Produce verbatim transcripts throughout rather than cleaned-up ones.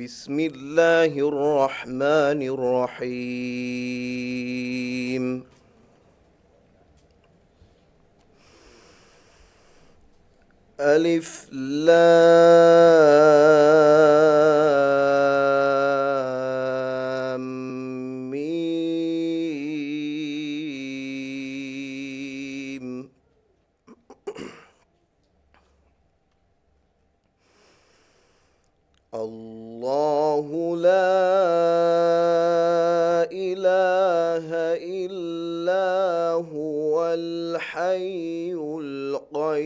بسم الله الرحمن الرحيم. ألف لام ميم. الله لا إله إلا هو الحي القيوم.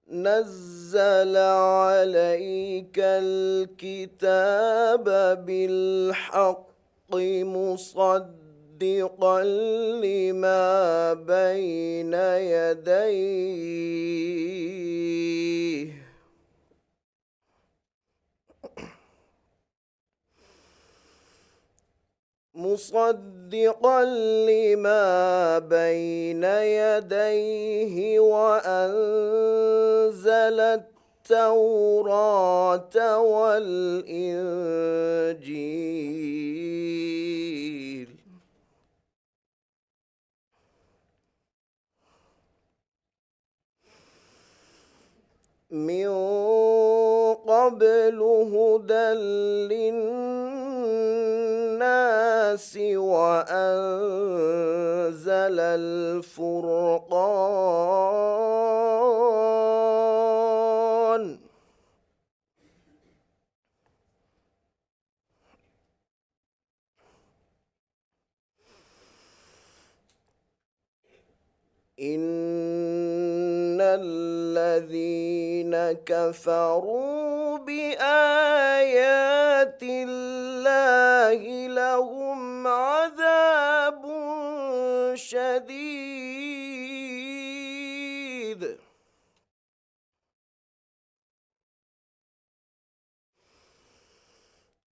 نزل عليك الكتاب بالحق مصدقا لما بين يديه مصدقا لما بين يديه وأنزل التوراة والإنجيل من قبل هدى للناس وأنزل الفرقان إن الذين كفروا بآيات الله لهم عذاب شديد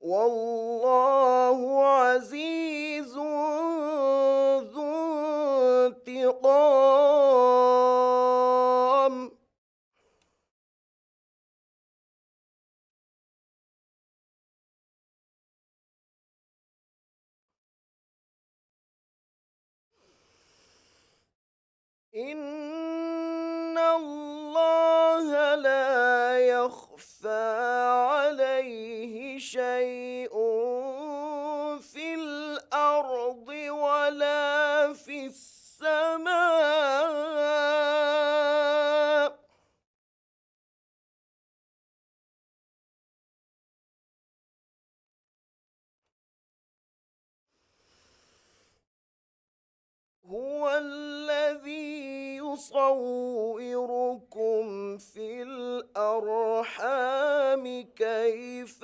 والله عزيز ذو انتقام. إن الله لا يخفى عليه شيء في الأرض ولا في السماء. هو الذي يصوركم في الأرحام كيف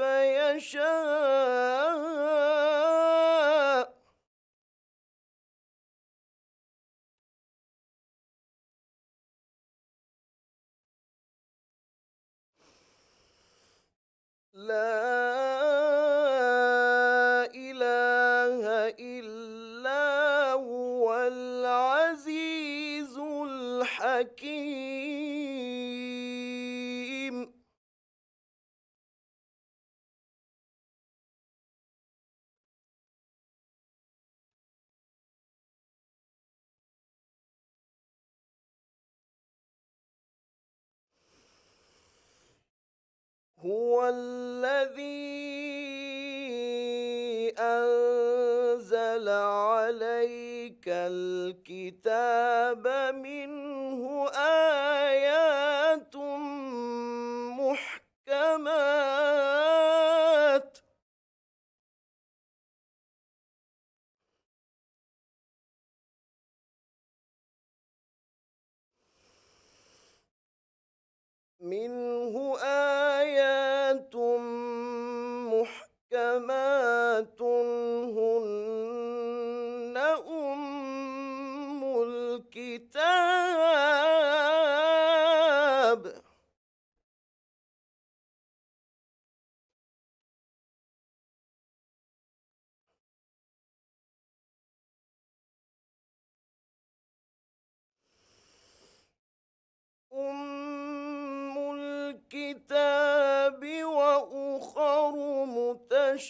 يشاء. لا إله إلا هو العزيز الحكيم. هو الذي أنزل عليك الكتاب منه آيات محكمات منه آيات محكمات هن أم الكتاب. الكتاب وأخر متشابهات،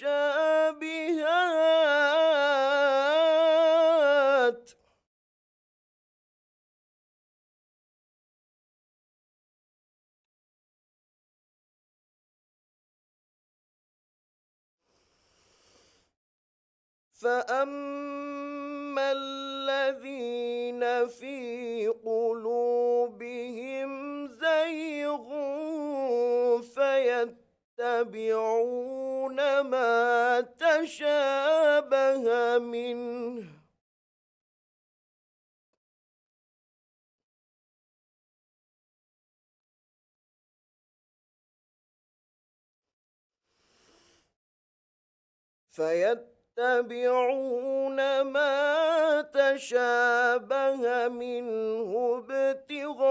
فأما الذين في قلوبهم زيغ فيتبعون ما تشابه منه فيتبعون ما تشابه منه ابتغاء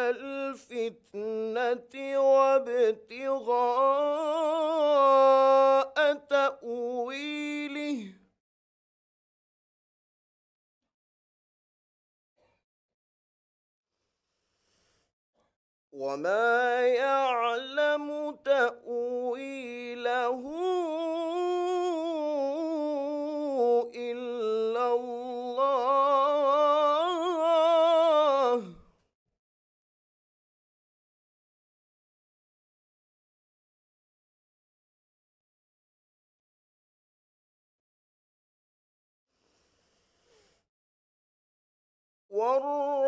الفتنة وابتغاء تأويله وما يعلم تأويله إلا الله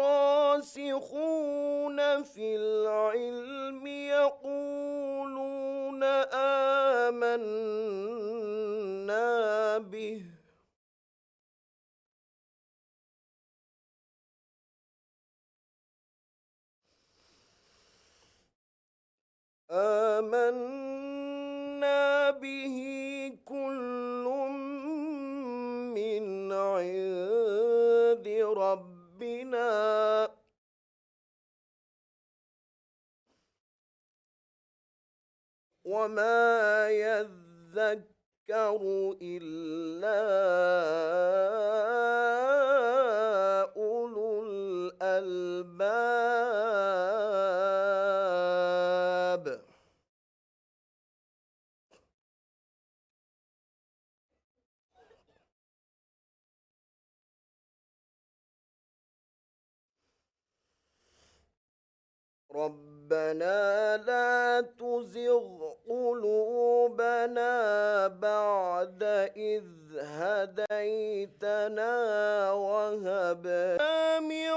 والراسخون في العلم يقولون آمنا به آمنا به كل من عند ربنا وما يذكر إلا أولو الألباب. ربنا لا تزغ قلوبنا بعد إذ هديتنا وهب لنا من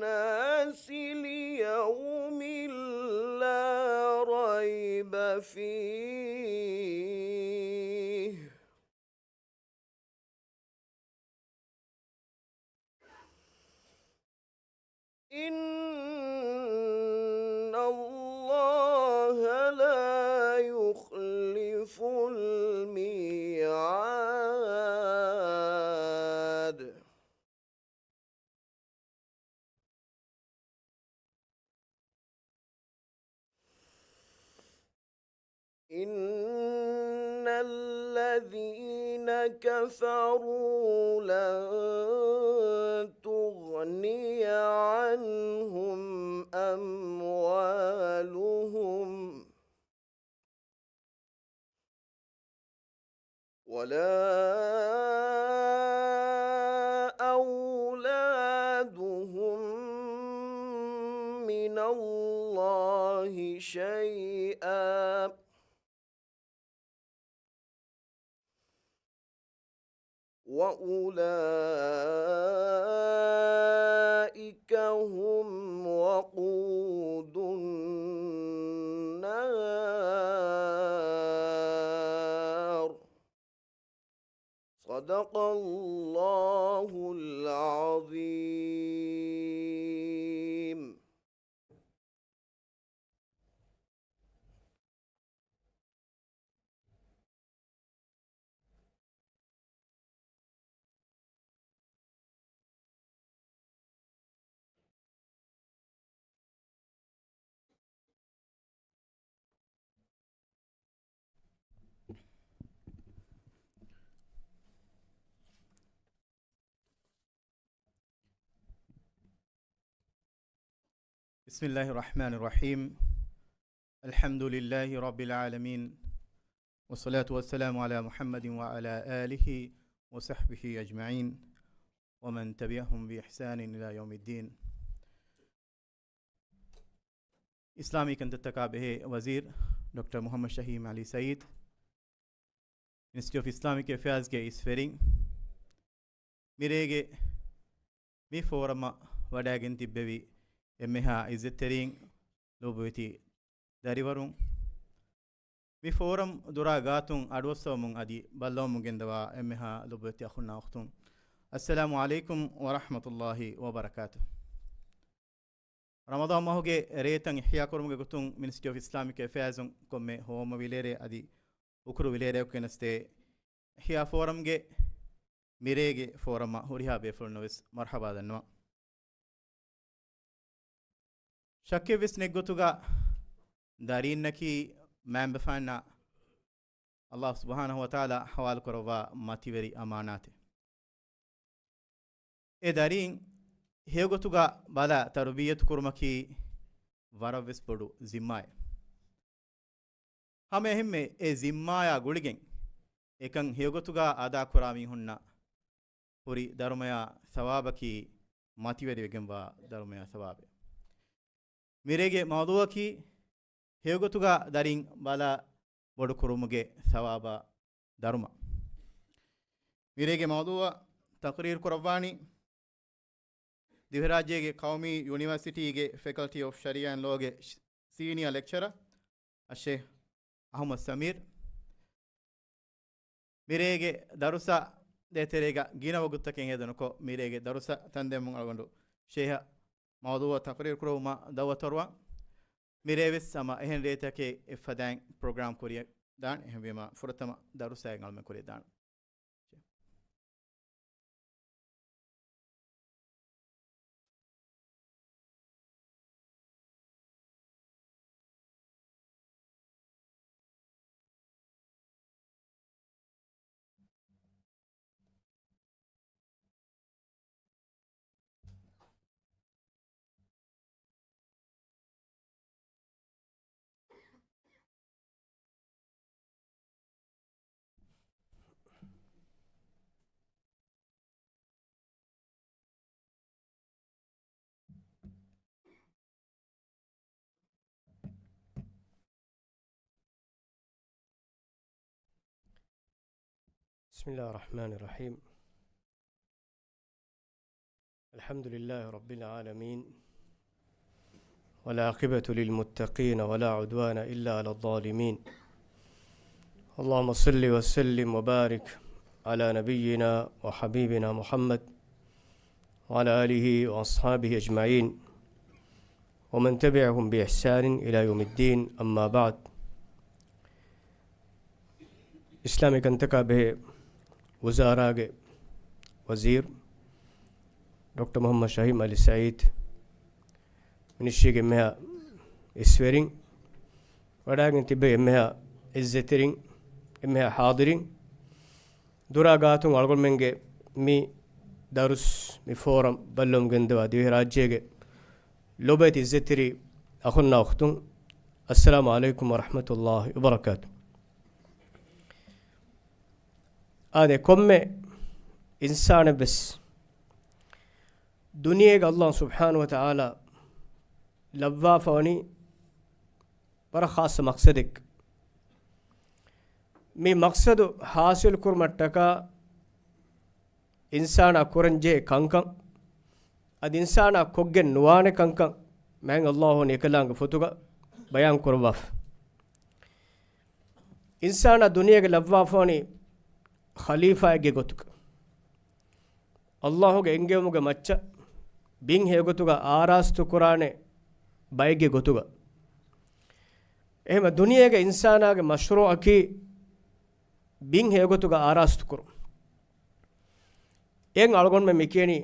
الناس ليوم لا ريب فيه إن الله لا يخلف الميعاد. إن الذين كفروا لن تغني عنهم أموالهم ولا أولادهم من الله شيئا وأولئك هم وقود النار. صدق الله العظيم. بسم الله الرحمن الرحيم. الحمد لله رب العالمين. والصلاة والسلام على محمد وعلى آله وصحبه أجمعين ومن تبعهم بإحسان إلى يوم الدين. އިސްލާމީ ކަންތައްތަކާ ބެހޭ ވަޒީރު ޑޮކްޓަރ މުޙައްމަދު ޝަހީމް ޢަލީ ސަޢީދު، މިނިސްޓްރީ އޮފް އިސްލާމިކް އެފެއާޒްގެ އިސްވެރިން، މިރޭގެ މި ފޯރަމަށް ވަޑައިގެން ތިއްބެވި އެންމެހާ އިއްޒަތްތެރިން، ލޮބުވެތި ދަރިވަރުން، މި ފޯރަމް ދުރާ ގާތުން އަޑުއައްސަވަމުން އަދި ބައްލަވަމުން ގެންދަވާ އެންމެހާ ލޮބުވެތި އަޚުންނާ އުޚްތުން، އައްސަލާމު ޢަލައިކުމް ވަރަޙްމަތުﷲި ވަބަރަކާތުހު. ރަމަޟާން މަހުގެ ރޭތައް އިޙްޔާކުރުމުގެ ގޮތުން މިނިސްޓްރީ އޮފް އިސްލާމިކް އެފެއާޒުން ކޮންމެ ހޯމަވިލޭރޭ އަދި އުކުރު ވިލޭރެއަކު ގެނެސްދޭ އިޙްޔާ ފޯރަމްގެ މިރޭގެ ފޯރަމަށް ހުރިހާ ބޭފުޅުންނަށް ވެސް މަރްޙަބާ ދަންނަވަން. ޝައްކެއްވެސް ނެތްގޮތުގަ ދަރީންނަކީ މައިންބަފައިންނަށް ﷲ ސުބްޙާނަހޫ ވަތަޢާލާ ޙަވާލުކުރައްވާ މަތިވެރި އަމާނާތެއް. އެ ދަރީން ހެޔޮގޮތުގަ ބަލާ ތަރުބިއްޔަތު ކުރުމަކީ ވަރަށްވެސް ބޮޑު ޒިންމާއެއް. ހަމައެހެންމެ އެ ޒިންމާޔާ ގުޅިގެން އެކަން ހެޔޮގޮތުގަ އަދާކުރާ މީހުންނަށް ހުރި ދަރުމަޔާ ސަވާބަކީ މަތިވެރިވެގެންވާ ދަރުމަޔާ ސަވާބެއް. މިރޭގެ މައުޟޫޢަކީ ހެޔޮގޮތުގަ ދަރިން ބަލާ ބޮޑުކުރުމުގެ ސަވާބާ ދަރުމަ. މިރޭގެ މައުޟޫޢަށް ތަޤްރީރު ކުރައްވާނީ ދިވެހިރާއްޖޭގެ ޤައުމީ ޔުނިވަރސިޓީގެ ފެކަލްޓީ އޮފް ޝަރީޢާ އެންޑް ލޯގެ ސީނިއާ ލެކްޗަރަރ އައްޝޭޚް އަޙްމަދު ސަމީރު. މިރޭގެ ދަރުސާ ދޭތެރޭގަ ގިނަ ވަގުތުތަކެއް ހޭދަ ނުކޮށް، މިރޭގެ ދަރުސަށް ތަންދެމުން އަޅުގަނޑު ޝޭޚަށް މައުޟޫޢަށް ތަޤްރީރު ކުރެއްވުމަށް ދަޢުވަތު އަރުވަން. މިރޭ ވެސް ހަމަ އެހެން ރޭތަކެއް އެއްފަދައިން ޕްރޮގްރާމް ކުރިއަށް ދާނެ. އެހެންވީމަ ފުރަތަމަ ދަރުސާއިން އަޅުމެން ކުރިއަށް ދާނަން. بسم الله الرحمن الرحيم. الحمد لله رب العالمين، والعاقبة للمتقين، ولا عدوان إلا على الظالمين. اللهم صل وسلم وبارك على نبينا وحبيبنا محمد وعلى آله وأصحابه أجمعين ومن تبعهم بإحسان إلى يوم الدين، أما بعد. އިސްލާމީ ކަންތަކާ ބެހޭ ވުޒާރާގެ ވަޒީރު ޑޮކްޓަރ މުޙައްމަދު ޝަހީމް ޢަލީ ސަޢީދު، މިނިސްޓްރީގެ އެންމެހާ އިސްވެރިން، ވަޑައިގެން ތިއްބެވި އެންމެހާ އިއްޒަތްތެރިން، އެންމެހާ ޙާޟިރިން، ދުރާ ގާތުން އަޅުގަނޑުމެންގެ މި ދަރުސް، މި ފޯރަމް ބައްލަވަމުން ގެންދަވާ ދިވެހިރާއްޖޭގެ ލޮބުވެތި އިއްޒަތްތެރި އަޚުންނާ އުޚްތުން، އައްސަލާމު ޢަލައިކުމް ވަރަޙްމަތުﷲި ވަބަރަކާތުހު. އާދެ، ކޮންމެ އިންސާނެއްވެސް ދުނިޔޭގަ ﷲ ސުބްޙާނަހޫ ވަތަޢާލާ ލައްވާފަވަނީ ވަރަށް ޚާއްޞަ މަޤްޞަދެއް. މި މަޤްޞަދު ޙާޞިލު ކުރުމަށްޓަކާ އިންސާނާ ކުރަންޖެހޭ ކަންކަން، އަދި އިންސާނާ ކޮށްގެން ނުވާނެ ކަންކަން މާތް ﷲ އެކަލާނގެ ފޮތުގަ ބަޔާން ކުރައްވާފަ. އިންސާނާ ދުނިޔޭގަ ލައްވާފަވަނީ ޚަލީފާއެއްގެ ގޮތުގަ. ﷲގެ އެންގެވުމުގެ މައްޗަށް ބިން ހެޔޮގޮތުގަ އާރާސްތު ކުރާނެ ބައެއްގެ ގޮތުގަ. އެހެންވެ، ދުނިޔޭގެ އިންސާނާގެ މަޝްރޫޢަކީ ބިން ހެޔޮގޮތުގަ އާރާސްތު ކުރުން. އެއަށް އަޅުގަނޑުމެން މި ކިޔަނީ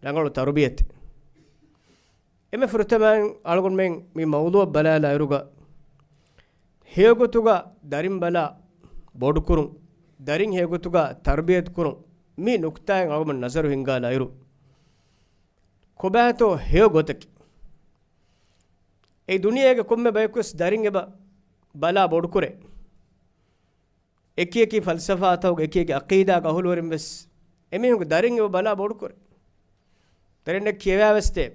ރަނގަޅު ތަރުބިޔަތެއް. އެންމެ ފުރަތަމައިން އަޅުގަނޑުމެން މި މައުޟޫޢަށް ބަލާލާއިރުގަ، ހެޔޮގޮތުގަ ދަރިން ބަލާ ބޮޑުކުރުން، ދަރިން ހެޔޮގޮތުގަ ތަރުބިޔަތު ކުރުން، މި ނުކްތާއިން އަޅުގަނޑުމެން ނަޒަރު ހިންގާލާއިރު، ކޮބާތޯ ހެޔޮ ގޮތަކީ؟ އެ ދުނިޔޭގެ ކޮންމެ ބަޔަކުވެސް ދަރިން އެބަ ބަލާ ބޮޑުކުރޭ. އެކި އެކި ފަލްސަފާތަކުގެ އެކި އެކި އަޤީދާގެ އަހުލުވެރިން ވެސް އެމީހުންގެ ދަރިން އެބަ ބަލާ ބޮޑުކުރޭ. ދަރިންނަށް ކިޔަވާވެސް ދޭ.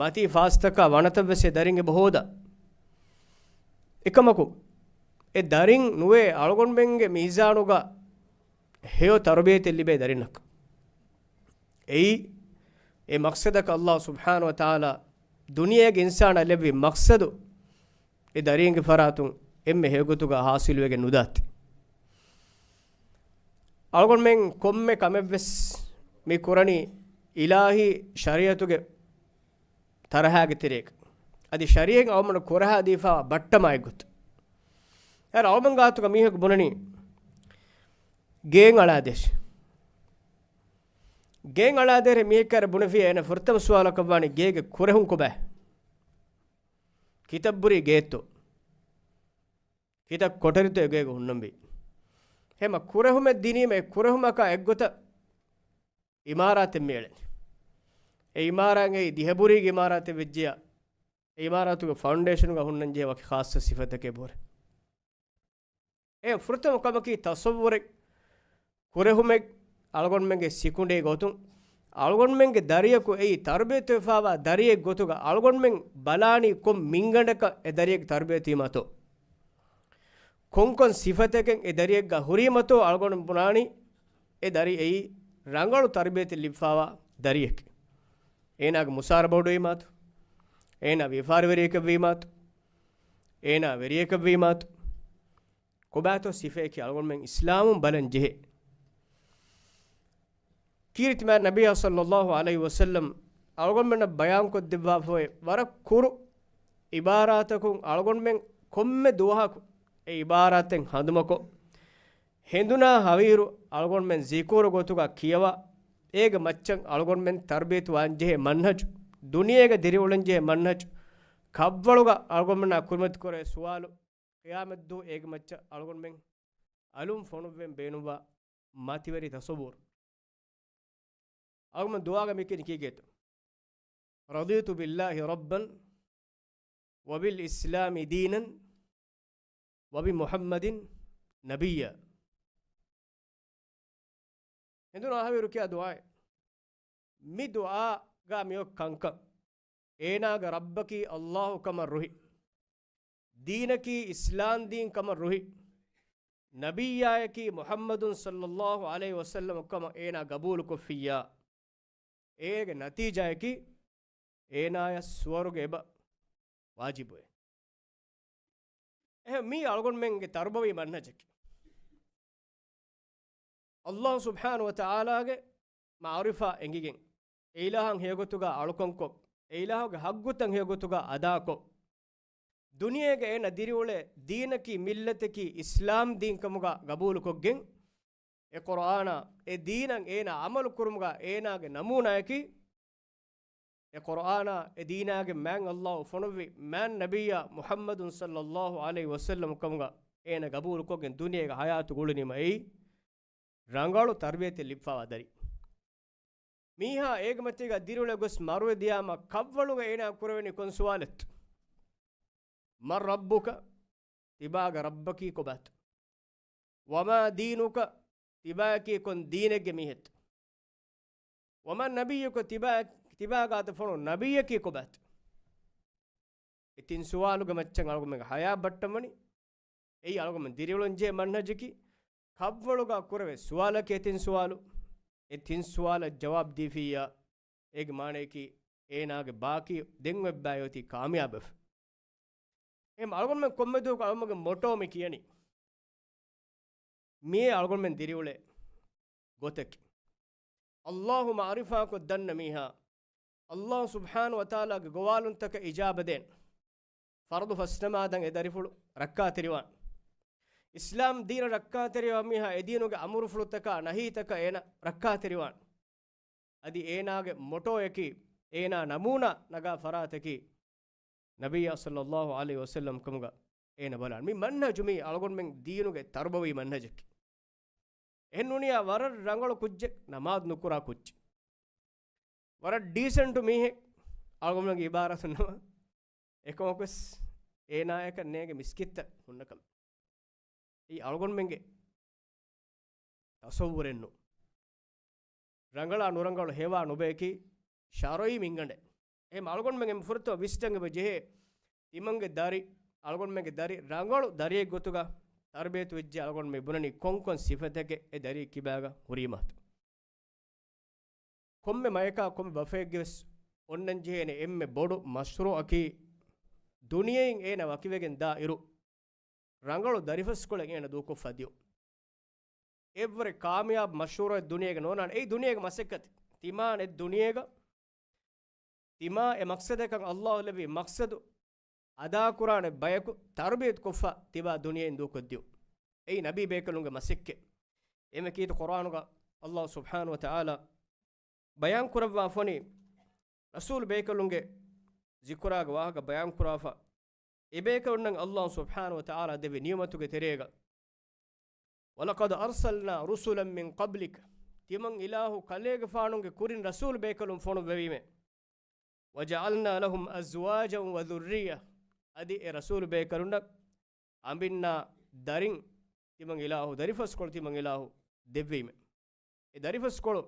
މަތީ ފާސްތަކާ ވަނަތައްވެސް އެ ދަރިން އެބަ ހޯދާ. އެކަމަކު، އެ ދަރިން ނުވޭ އަޅުގަނޑުމެންގެ މީޒާނުގަ ހެޔޮ ތަރުބިޔަތެއް ލިބޭ ދަރިންނަކަށް. އެއީ، އެ މަޤްޞަދަކަށް ﷲ ސުބްޙާނަހު ވަތަޢާލާ ދުނިޔޭގެ އިންސާނާ ލެއްވި މަޤްޞަދު އެ ދަރިންގެ ފަރާތުން އެންމެ ހެޔޮގޮތުގަ ޙާޞިލުވެގެން ނުދާތީ. އަޅުގަނޑުމެން ކޮންމެ ކަމެއްވެސް މި ކުރަނީ އިލާހީ ޝަރީޢަތުގެ ތަރަހާގެ ތެރޭގަ. އަދި ޝަރީޢަތް އަޅުގަނޑު ކުރަހާ ދީފާ ބައްޓަމާ އެއްގޮތަށް. އޭރު އަޅުގަނޑު ގާތުގަ މީހަކު ބުނަނީ ގޭން އަޅާދޭށޭ. ގޭން އަޅާދޭށޭ މީހެއް ކައިރި ބުނެފިއްޔާ އޭނަ ފުރަތަމަ ސުވާލަކަށް ވާނީ ގޭގެ ކުރެހުން ކޮބާ؟ ކިތައްބުރީ ގޭތޯ؟ ކިތައް ކޮޓަރިތޯ އެ ގޭގަ ހުންނަންވީ؟ ހަމަ ކުރެހުމެއް ދިނީމަ އެ ކުރެހުމަކާ އެއްގޮތަށް އިމާރާތެއް މިއެޅެނީ. އެ އިމާރާތް އެއީ ދިހަބުރީގެ އިމާރާތެއް ވެއްޖިއްޔާ، އެ އިމާރާތުގެ ފައުންޑޭޝަނުގަ ހުންނަންޖެހޭ ވަކި ޚާއްޞަ ސިފަތަކެއް ބޮޑޭ. އެ ފުރަތަމަ ކަމަކީ ތަޞައްވުރެއް، ކުރެހުމެއް އަޅުގަނޑުމެންގެ ސިކުނޑީ ގޮތުން، އަޅުގަނޑުމެންގެ ދަރިޔަކު އެއީ ތަރުބިޔަތުވެފާވާ ދަރިއެއް ގޮތުގަ އަޅުގަނޑުމެން ބަލާނީ ކޮން މިންގަނޑަކަށް އެ ދަރިޔަކު ތަރުބިޔަތުވީމަތޯ؟ ކޮންކޮން ސިފަތަކެއް އެ ދަރިއެއްގަ ހުރީމަތޯ އަޅުގަނޑު ބުނާނީ އެ ދަރި އެއީ ރަނގަޅު ތަރުބިޔަތެއް ލިބިފާވާ ދަރިއެކޭ. އޭނާގެ މުސާރަ ބޮޑުވީމާތޯ؟ އޭނާ ވިޔަފާރިވެރިޔަކަށްވީމާތޯ؟ އޭނާ ވެރިޔަކަށްވީމާތޯ؟ ކޮބާތޯ ސިފައަކީ އަޅުގަނޑުމެން އިސްލާމުން ބަލަން ޖެހޭ. ކީރިތި މާތް ނަބިއްޔާ ޞައްލައްލާހު ޢަލައިހި ވަސައްލަމް އަޅުގަނޑުމެންނަށް ބަޔާންކޮށްދެއްވާފައި ވަރަށް ކުރު އިބާރާތަކުން އަޅުގަނޑުމެން ކޮންމެ ދުވަހަކު އެ އިބާރާތެއް ހަނދުމަކޮށް، ހެނދުނާ ހަވީރު އަޅުގަނޑުމެން ޒިކުރު ގޮތުގަ ކިޔަވާ، އޭގެ މައްޗަށް އަޅުގަނޑުމެން ތަރުބިޔަތު ވާންޖެހޭ މަންހަޖު، ދުނިޔޭގަ ދިރިއުޅެންޖެހޭ މަންހަޖު، ކަށްވަޅުގަ އަޅުގަނޑުމެންނާ ކުރިމަތި ކުރޭ ސުވާލު، ޤިޔާމަތްދުވަހު އޭގެ މައްޗަށް އަޅުގަނޑުމެން އަލުން ފޮނުއްވެން ބޭނުންވާ މަތިވެރި ތަޞައްވުރު. އަޅުގަނޑު ދުޢާގަ މިކިޔަނީ ކީކޭތޯ؟ رضيت بالله ربا وبالإسلام دينا وبمحمد نبيا. ހެނދުނާ ހަވީރު ކިޔާ ދުޢާއެއް. މި ދުޢާގަ މިއޮތް ކަންކަން. އޭނާގެ ރައްބަކީ ﷲ ކަމަށް ރުހި. ދީނަކީ އިސްލާމް ދީން ކަމަށް ރުހި. ނަބިއްޔާއަކީ މުޙައްމަދު ޞައްލައްލާހު ޢަލައިހި ވަސައްލަމަ ކަމަށް އޭނާ ގަބޫލުކޮށްފިއްޔާ، އޭގެ ނަތީޖާއަކީ އޭނާޔަށް ސުވަރުގެ އެބަ ވާޖިބުވޭ. އެހެން މީ އަޅުގަނޑުމެންގެ ތަރުބަވީ މަންހަޖަކީ. ﷲ ސުބްޙާނަހު ވަތަޢާލާގެ މަޢުރިފާ އެނގިގެން، އެ އިލާހަށް ހެޔޮގޮތުގަ އަޅުކަންކޮށް، އެ އިލާހުގެ ޙައްޤުތައް ހެޔޮގޮތުގަ އަދާކޮށް، ދުނިޔޭގަ އޭނަ ދިރިއުޅޭ ދީނަކީ މިއްލަތަކީ އިސްލާމް ދީން ކަމުގަ ގަބޫލުކޮށްގެން، އެ ޤުރްއާނާ އެ ދީނަށް އޭނާ ޢަމަލު ކުރުމުގަ އޭނާގެ ނަމޫނާއަކީ، އެ ޤުރްއާނާ އެ ދީނާގެ މާތް ﷲ ފޮނުއްވި މާތް ނަބިއްޔާ މުޙައްމަދު ޞައްލައްލާހު ޢަލައިހި ވަސައްލަމަ ކަމުގަ އޭނަ ގަބޫލުކޮށްގެން ދުނިޔޭގަ ޙަޔާތު ގުޅުނީމަ އެއީ ރަނގަޅު ތަރުބިޔަތެއް ލިބިފާވާ ދަރި. މީހާ އޭގެ މަތީގަ ދިރިއުޅެ ގޮސް މަރުވެ ދިޔާމަ ކަށްވަޅުގަ އޭނާ ކުރެވެނީ ކޮން ސުވާލެއްތޯ؟ مَن رَّبُّكَ؟ ތިބާގެ ރައްބަކީ ކޮބާތޯ؟ وَمَا دِينُكَ؟ ތިބާއަކީ ކޮން ދީނެއްގެ މީހެއްތޯ؟ وَمَن نَّبِيُّكَ؟ ތިބާ، ތިބާ ގާތަށް ފޮނު ނަބިއްޔަކީ ކޮބާތޯ؟ އެ ތިން ސުވާލުގެ މައްޗަށް އަޅުގަނޑުމެންގެ ޙަޔާތް ބައްޓަންވަނީ. އެއީ އަޅުގަނޑުމެން ދިރިއުޅެންޖެހޭ މަންހަޖަކީ. ކަށްވަޅުގަ ކުރެވޭ ސުވާލަކީ އެ ތިން ސުވާލު. އެ ތިން ސުވާލަށް ޖަވާބު ދީފިއްޔާ، އޭގެ މާނަޔަކީ އޭނާގެ ބާކީ ދެން އޮތް ބައި އޮތީ ކާމިޔާބެވެ. އެހެން އަޅުގަނޑުމެން ކޮންމެ ދުވަހަކު އަޅުގަނޑުގެ މޮޓޯ މި ކިޔަނީ. މިއީ އަޅުގަނޑުމެން ދިރިއުޅޭ ގޮތަކީ. ﷲ މަޢުރިފާކޮށް ދަންނަ މީހާ، ﷲ ސުބްޙާނަހު ވަތަޢާލާގެ ގޮވާލުންތަކަށް އިޖާބަ ދޭން. ފަރުޟު ފަސްނަމާދަށް އެ ދަރިފުޅު ރައްކާތެރިވާން. އިސްލާމް ދީނަށް ރައްކާތެރިވާ މީހާ އެ ދީނުގެ އަމުރުފުޅުތަކާ ނަހީތަކަށް އޭނަ ރައްކާތެރިވާން. އަދި އޭނާގެ މޮޓޯއަކީ، އޭނާ ނަމޫނާ ނަގާ ފަރާތަކީ، ނަބިއްޔާ ޞައްލައްލާހު ޢަލައިހި ވަސައްލަމް ކަމުގަ އޭނަ ބަލާން. މި މަންހަޖު މީ އަޅުގަނޑުމެން ދީނުގެ ތަރުބަވީ މަންހަޖަކީ. އެހެން ނޫނިއްޔާ ވަރަށް ރަނގަޅު ކުއްޖެއް ނަމާދު ނުކުރާ ކުއްޖެއް. ވަރަށް ޑީސެންޓު މީހެއް އަޅުގަނޑުމެންގެ އިބާރާތުން ނަމަ. އެކަމަކުވެސް އޭނާޔަކަށް ނޭނގެ މިސްކިތްތައް ހުންނަކަމެއް. އެއީ އަޅުގަނޑުމެންގެ ތަޞައްވުރެއްނު. ރަނގަޅާ ނުރަނގަޅު ހެޔޮ ނުބަޔަކީ ޝަރުޢީ މިންގަނޑެއް. އެހެން އަޅުގަނޑުމެން އެންމެ ފުރަތަމަ ވިސްނަން އެބަ ޖެހޭ، ތިމަންގެ ދަރި، އަޅުގަނޑުމެންގެ ދަރި ރަނގަޅު ދަރިއެއް ގޮތުގަ ތަރުބިޔަތު ވެއްޖެ އަޅުގަނޑުމެން ބުނަނީ ކޮންކޮން ސިފަތަކެއް އެ ދަރި ކިބާގަ ހުރީމާތޯ. ކޮންމެ މަޔަކާ ކޮންމެ ބަފައެއްގެ ވެސް އޮންނަން ޖެހޭނެ އެންމެ ބޮޑު މަޝްރޫޢަކީ ދުނިޔެއިން އޭނަ ވަކިވެގެން ދާ އިރު، ރަނގަޅު ދަރިފަސްކޮޅެއް އޭނަ ދޫކޮށްފަ ދިޔުން. އެއްވަރެއް ކާމިޔާބު މަޝްރޫޢެއް ދުނިޔޭގަ ނޯނާނެ. އެއީ ދުނިޔޭގެ މަސައްކަތެއް. ތިމާ އެ ދުނިޔޭގަ، ތިމާ އެ މަޤްޞަދަކަށް ﷲ ލެއްވި މަޤްޞަދު އަދާކުރާނެ ބަޔަކު ތަރުބިޔަތު ކޮށްފަ ތިބާ ދުނިޔެއިން ދޫކޮށްދިޔުން. އެއީ ނަބީ ބޭކަލުންގެ މަސައްކަތް. އެންމެ ކީރިތި ޤުރްއާނުގަ ﷲ ސުބްޙާނަހޫ ވަތަޢާލާ ބަޔާން ކުރައްވާފަނީ، ރަސޫލު ބޭކަލުންގެ ޒިކުރާގެ ވާހަކަ ބަޔާން ކުރާފަ، އެބޭކަލުންނަށް ﷲ ސުބްޙާނަހޫ ވަތަޢާލާ ދެއްވި ނިޢުމަތުގެ ތެރޭގަ، وَلَقَدْ أَرْسَلْنَا رُسُلًا مِنْ قَبْلِكَ، ތިމަން އިލާހު ކަލޭގެފާނުގެ ކުރިން ރަސޫލު ބޭކަލުން ފޮނުއްވެވީމޭ. وَجَعَلْنَا لَهُمْ أَزْوَاجًا وَذُرِّيَّةً، އަދި އެ ރަސޫލު ބޭކަލުންނަށް އަނބިންނާ ދަރިން ތިމަން އިލާހު، ދަރިފަސްކޮޅު ތިމަން އިލާހު ދެއްވީމެ. އެ ދަރިފަސްކޮޅު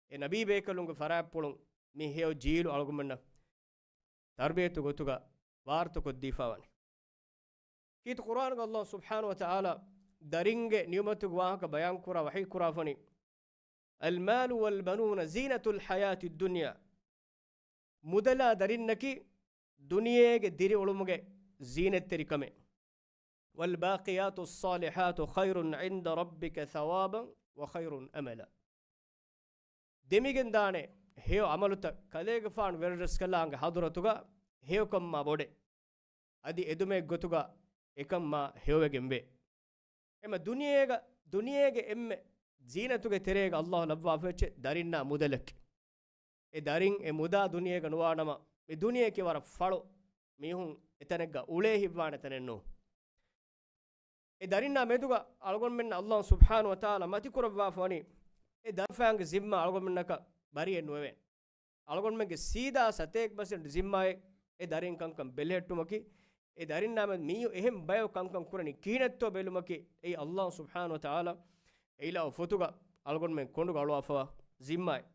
އެ ނަބީ ބޭކަލުންގެ ފަރާތްޕުޅުން މި ހެޔޮ ޖީލު އަޅުގަނޑުމެންނަށް ތަރުބިޔަތު ގޮތުގަ ވާރުތަކޮށްދީފަވާނެ. ކީރިތި ޤުރްއާނުގަ ﷲ ސުބްޙާނަހޫ ވަތަޢާލާ ދަރިންގެ ނިޢުމަތުގެ ވާހަކަ ބަޔާންކުރާ ވަޙީކުރާފަނީ، الْمَالُ وَالْبَنُونَ زِينَةُ الْحَيَاةِ الدُّنْيَا، މުދަލާ ދަރިންނަކީ ދުނިޔޭގެ ދިރިއުޅުމުގެ ޒީނަތްތެރިކަމެއް. وَالْبَاقِيَاتُ الصَّالِحَاتُ خَيْرٌ عِنْدَ رَبِّكَ ثَوَابًا وَخَيْرٌ أَمَلًا. ދެމިގެންދާނެ ހެޔޮ ޢަމަލުތައް ކަލޭގެފާނު ވެރިރަސްކަލާނގެ ޙަޟްރަތުގަ ހެޔޮކަންމާ ބޮޑެ. އަދި އެދުމެއްގޮތުގަ އެކަންމާ ހެޔޮވެގެންވޭ. އެމަ ދުނިޔޭގަ، ދުނިޔޭގެ އެންމެ ޒީނަތުގެ ތެރޭގަ ﷲ ލައްވާފައެއްޗެއް ދަރިންނާ މުދަލަކީ. އެ ދަރިން އެ މުދާ ދުނިޔޭގަ ނުވާނަމަ، މި ދުނިޔެއަކީ ވަރަށް ފަޅު، މީހުން އެތަނެއްގަ އުޅޭ ހިތްވާނެ ތަނެއް ނޫން. އެ ދަރިންނާ މެދުގަ އަޅުގަނޑުމެންނަށް ﷲ ސުބްޙާނަހޫ ވަތަޢާލާ މަތިކުރައްވާފަވަނީ، އެ ދަރިފާންގެ ޒިންމާ އަޅުގަނޑުމެންނަކަށް ބަރިއެއް ނުވެވޭނެ. އަޅުގަނޑުމެންގެ ސީދާ ސަތޭކަ ޕަސެންޓް ޒިންމާއެއް އެ ދަރިން ކަންކަން ބެލެހެއްޓުމަކީ، އެ ދަރިންނާ މެދު މީހުން އެހެން ބަޔަކު ކަންކަން ކުރަނީ ކިހިނެއްތޯ ބެލުމަކީ، އެއީ ﷲ ސުބްޙާނަހޫ ވަތަޢާލާ އެއިލާހު ފޮތުގަ އަޅުގަނޑުމެން ކޮނޑުގަ އަޅުވާފަވާ ޒިންމާއެއް.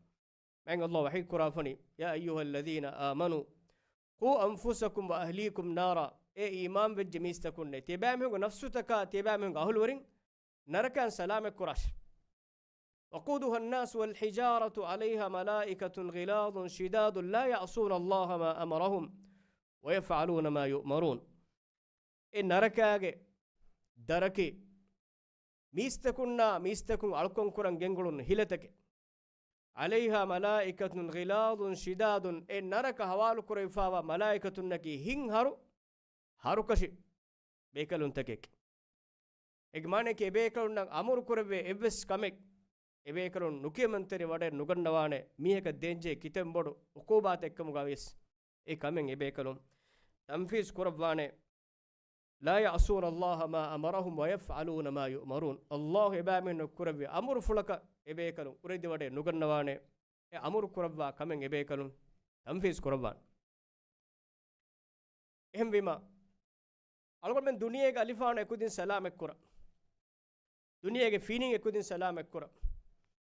މާތް ﷲ ވަޙީ ކުރާފަނީ، يَا أَيُّهَا الَّذِينَ آمَنُوا قُوا أَنْفُسَكُمْ وَأَهْلِيكُمْ نَارًا، އޭ އީމާން ވެއްޖެ މީސްތަކުންނޭ، ތިޔަބައިމީހުންގެ ނަފްސުތަކާ، ތިޔަބައިމީހުންގެ އަހުލުވެރިން ނަރަކައިން ސަލާމަތް ކުރާށި. وَقُودُهَا النَّاسُ وَالْحِجَارَةُ عَلَيْهَا مَلَائِكَةٌ غِلَاظٌ شِدَادٌ لَا يَعْصُونَ اللَّهَ مَا أَمَرَهُمْ وَيَفْعَلُونَ مَا يُؤْمَرُونَ. އެ ނަރަކާގެ ދަރަކީ މީސްތަކުންނާ މީސްތަކުން އަޅުކަން ކުރަން ގެންގުޅުން ހިލަތަކެއް. عَلَيْهَا مَلَائِكَةٌ غِلَاظٌ شِدَادٌ، އެ ނަރަކަ ހަވާލު ކުރެވިފާވާ މަލާއިކަތުންނަކީ ހިތްހަރު ހަރުކަށި ބޭކަލުންތަކެކޭ. އޭގެ މާނައަކީ އެބޭކަލުންނަށް އަމުރު ކުރެވޭ އެއްވެސް ކަމެއް އެބޭކަލުން ނުކިޔަމަންތެރި ވަޑައެއް ނުގަންނަވާނެ، މީހަކަށް ދޭންޖެހޭ ކިތަން ބޮޑު ޢުޤޫބާތެއްކަމުގަ ވިޔަސް އެ ކަމެއް އެބޭކަލުން ތަންފީޒު ކުރައްވާނެ. لَا يَعْصُونَ اللَّهَ مَا أَمَرَهُمْ وَيَفْعَلُونَ مَا يُؤْمَرُونَ. ﷲ އެބައިމީހުންނަށް ކުރެއްވި އަމުރުފުޅަކަށް އެބޭކަލުން އުރެދިވަޑައެއް ނުގަންނަވާނެ، އެ އަމުރު ކުރައްވާ ކަމެއް އެބޭކަލުން ތަންފީޒު ކުރައްވާނެ. އެހެންވީމަ، އަޅުގަނޑުމެން ދުނިޔޭގެ އަލިފާނު އެކުދިން ސަލާމަތްކުރަން، ދުނިޔޭގެ ފިނިން އެކުދިން ސަލާމަތްކުރަން،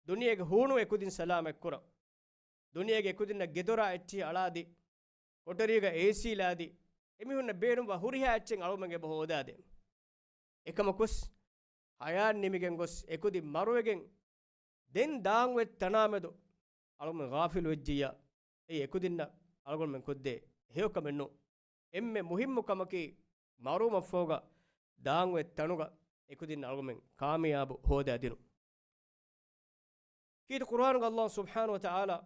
ދުނިޔޭގެ ހޫނު އެކުދިން ސަލާމަތްކުރަން، ދުނިޔޭގެ އެކުދިންނަށް ގެދޮރާ އެއްޗިހި އަޅާދީ، ކޮޓަރީގަ އޭސީ ލާދީ، އެމީހުންނަށް ބޭނުންވާ ހުރިހާ އެއްޗެއް އަޅުގަނޑުމެން އެބަ ހޯދާދޭން. އެކަމަކުސް، ހަޔާތް ނިމިގެން ގޮސް އެކުދިން މަރުވެގެން، ދެން ދާން އޮތް ތަނާ މެދު އަޅުގަނޑުމެން ޣާފިލު ވެއްޖިއްޔާ، އެއީ އެކުދިންނަށް އަޅުގަނޑުމެން ކޮށްދޭ ހެޔޮކަމެއް ނޫން. އެންމެ މުހިއްމު ކަމަކީ، މަރުވުމަށްފަހުގަ ދާން އޮތް ތަނުގަ އެކުދިންނަށް އަޅުގަނޑުމެން ކާމިޔާބު ހޯދާދިނުން. ކީރިތި ޤުރްއާނުގަ ﷲ ސުބްޙާނަހޫ ވަތަޢާލާ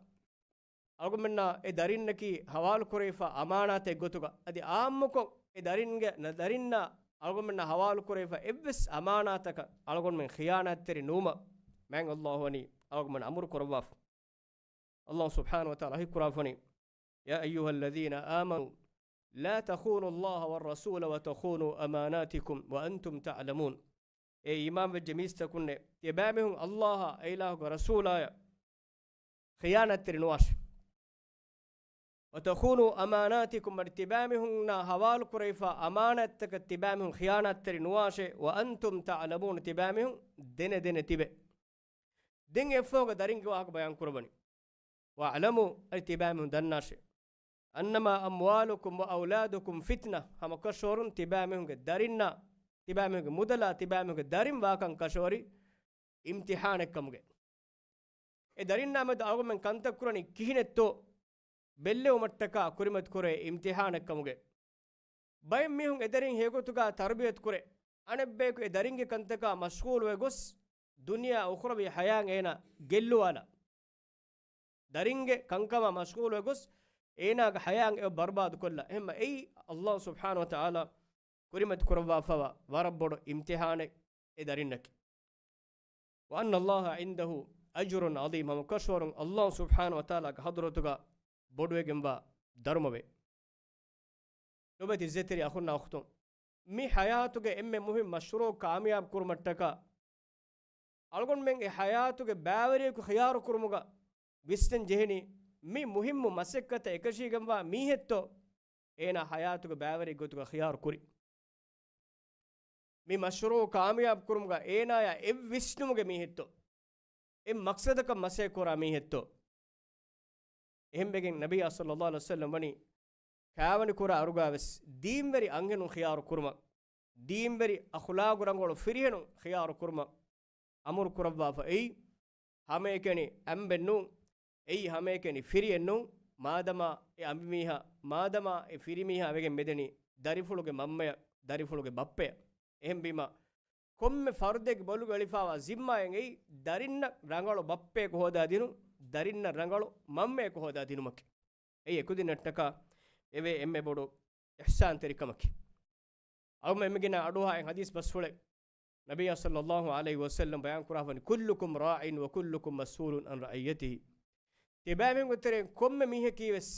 އަޅުގަނޑުމެންނާ އެ ދަރިންނަކީ ހަވާލުކުރެވިފާ އަމާނާތެއް ގޮތުގަ، އަދި އާއްމުކޮށް އެ ދަރިންގެ، ދަރިންނާ އަޅުގަނޑުމެންނާ ހަވާލުކުރެވިފާ އެއްވެސް އަމާނާތަކަށް އަޅުގަނޑުމެން ޚިޔާނާތްތެރި ނުވުމަށް މާތް ﷲ ވަނީ އަޅުގަނޑުމެން އަމުރު ކުރައްވާފަ. ﷲ ސުބްޙާނަހޫ ވަތަޢާލާ ވަޙީ ކުރާފަނީ، يَا أَيُّهَا الَّذِينَ آمَنُوا لَا تَخُونُوا اللَّهَ وَالرَّسُولَ وَتَخُونُوا أَمَانَاتِكُمْ وَأَنْتُمْ تَعْلَمُونَ. އޭ އީމާންވެއްޖެ މީސްތަކުންނޭ، ތިޔަބައިމީހުން ﷲ އާ އެއިލާހުގެ ރަސޫލާޔަށް ޚިޔާނާތްތެރި ނުވާށި. وتخونوا أماناتكم، އަދި ތިބާމީހުންނާ ހަވާލު ކުރެވިފާ އަމާނާތްތަކަށް ތިބާމީހުން ޚިޔާނާތްތެރި ނުވާށޭ، وأنتم تعلمون، ތިބާމީހުން ދެނެ ދެނެ ތިބެ. ދެން އެއަށްފަހުގަ ދަރިންގެ ވާހަކަ ބަޔާން ކުރައްވަނީ. واعلموا، އަދި ތިބާމީހުން ދަންނާށޭ. أنما أموالكم وأولادكم فتنة، ހަމަކަށަވަރުން ތިބާމީހުންގެ ދަރިންނާ، ތިބާމީހުންގެ މުދަލާ، ތިބާމީހުންގެ ދަރިން ވާކަން ކަށަވަރި އިމްތިޙާނެއްކަމުގައި. އެ ދަރިންނާ މެދު އަޅުގަނޑުމެން ކަންތައް ކުރަނީ ކިހިނެއްތޯ ބެއްލެވުމަށްޓަކާ ކުރިމަތިކުރޭ އިމްތިޙާނެއްކަމުގައި. ބައެއް މީހުން އެ ދަރިން ހެޔޮގޮތުގަ ތަރުބިޔަތު ކުރޭ. އަނެއްބަޔަކު އެ ދަރިންގެ ކަންތަކާ މަޝްޣޫލުވެ ގޮސް، ދުނިޔެ އުޚްރަވީ ޙަޔާތް އޭނާ ގެއްލުވާލާ. ދަރިންގެ ކަންކަމާ މަޝްޣޫލުވެ ގޮސް، އޭނާގެ ޙަޔާތް އެ ބަރުބާދުކޮށްލާ. އެހެންމަ އެއީ ﷲ ސުބްޙާނަހޫ ވަތަޢާލާ ކުރިމަތި ކުރައްވާފައިވާ ވަރަށް ބޮޑު އިމްތިޙާނެއް އެ ދަރިންނަކީ. وأن الله عنده أجر عظيم، ހަމަކަށަވަރުން ﷲ ސުބްޙާނަހޫ ވަތަޢާލާގެ ޙަޟްރަތުގަ ބޮޑުވެގެންވާ ދަރުމަވޭ. ލޮބުވެތި އިއްޒަތްތެރި އަޚުންނާ އުޚްތުން، މި ޙަޔާތުގެ އެންމެ މުހިންމު މަޝްރޫޢު ކާމިޔާބު ކުރުމަށްޓަކާ، އަޅުގަނޑުމެން އެ ޙަޔާތުގެ ބައިވެރިޔަކު ޚިޔާރު ކުރުމުގަ ވިސްނަން ޖެހެނީ، މި މުހިންމު މަސައްކަތަށް އެކަށީގެންވާ މީހެއްތޯ އޭނާ ޙަޔާތުގެ ބައިވެރި ގޮތުގަ ޚިޔާރު ކުރި. މި މަޝްރޫޢު ކާމިޔާބު ކުރުމުގަ އޭނާޔާ އެއް ވިސްނުމުގެ މީހެއްތޯ، އެއް މަޤްޞަދަކަށް މަސައްކަތް ކުރާ މީހެއްތޯ. އެހެންވެގެން ނަބިއްޔާ ޞައްލައްލާހު ޢަލައިހި ވަސައްލަމް ވަނީ ކާވެނި ކުރާ އަރުގާވެސް ދީންވެރި އަންހެނުން ޚިޔާރު ކުރުމަށް، ދީންވެރި އަޚުލާގު ރަނގަޅު ފިރިހެނުން ޚިޔާރު ކުރުމަށް އަމުރު ކުރައްވާފަ އެއީ، ހަމައެކަނި އަނބެއްނޫން، އެއީ ހަމައެކަނި ފިރިއެއްނޫން، މާދަމާ އެ އަނބިމީހާ، މާދަމާ އެ ފިރިމީހާ ވެގެން މެދެނީ ދަރިފުޅުގެ މަންމަޔަށް، ދަރިފުޅުގެ ބައްޕަޔަށް. އެހެންވީމަ، ކޮންމެ ފަރުދެއްގެ ބޮލުގަ އެޅިފާވާ ޒިންމާއެއް އެއީ، ދަރިންނަށް ރަނގަޅު ބައްޕަޔަކު ހޯދާ ދިނުން، ދަރިންނަށް ރަނގަޅު މަންމަޔަކު ހޯދާ ދިނުމަކީ. އެއީ އެކުދިންނަށްޓަކާ އެވޭ އެންމެ ބޮޑު އިޙްސާންތެރިކަމަކީ. އަޅުގަނޑުމެން މިގިނަ އަޑުއަހާ އެއް ޙަދީޘް ބަސްފުޅެއް ނަބިއްޔާ ޞައްލައްލާހު ޢަލައިހި ވަސައްލަމް ބަޔާން ކުރާފަނި، كلكم راع وكلكم مسؤول عن رعيته. ތިބާމީހުންގެ ތެރެއިން ކޮންމެ މީހަކީ ވެސް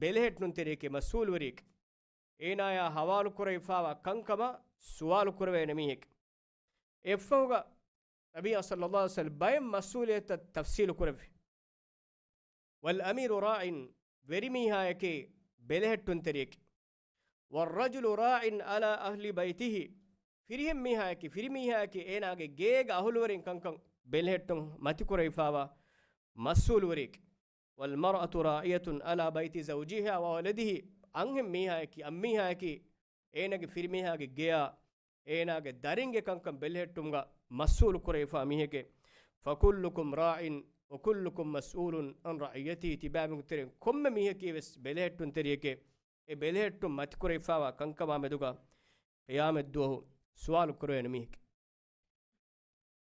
ބެލެހެއްޓުންތެރިއެކޭ، މަސްއޫލުވެރިއެކޭ. އޭނާޔާ ހަވާލު ކުރެވިފާވާ ކަންކަމާ ސުވާލު ކުރެވޭނެ މީހެކޭ. އެއަށްފަހުގަ ނަބިއްޔާ ޞައްލައްލާހު ޢަލައިހި ވަސައްލަމް ބައެއް މަސްއޫލިއްޔަތުތައް ތަފްޞީލު ކުރެއްވި. والأمير راع، ވެރިމީހާޔަކީ ބެލެހެއްޓުންތެރިއެކޭ. والرجل راع على أهل بيته، ފިރިހެން މީހާޔަކީ، ފިރިމީހާޔަކީ އޭނާގެ ގޭގެ އަހުލުވެރިން ކަންކަން ބެލެހެއްޓުން މަތިކުރެވިފާވާ މަސްއޫލުވެރިއެކޭ. والمرأة راعية على بيت زوجها وولده، އަންހެން މީހާޔަކީ، އަންމީހާޔަކީ އޭނާގެ ފިރިމީހާގެ ގެޔާ، އޭނާގެ ދަރިންގެ ކަންކަން ބެލެހެއްޓުމުގަ މަސްއޫލު ކުރެވިފާ މީހެކޭ. فكلكم راع وكلكم مسؤول عن رعيته، ތިބާމީހުންގެ ތެރެއިން ކޮންމެ މީހަކީ ވެސް ބެލެހެއްޓުންތެރިއެކޭ. އެ ބެލެހެއްޓުން މަތިކުރެވިފާވާ ކަންކަމާ މެދުގަ ޤިޔާމަތްދުވަހު ސުވާލު ކުރެވޭނެ މީހެކޭ.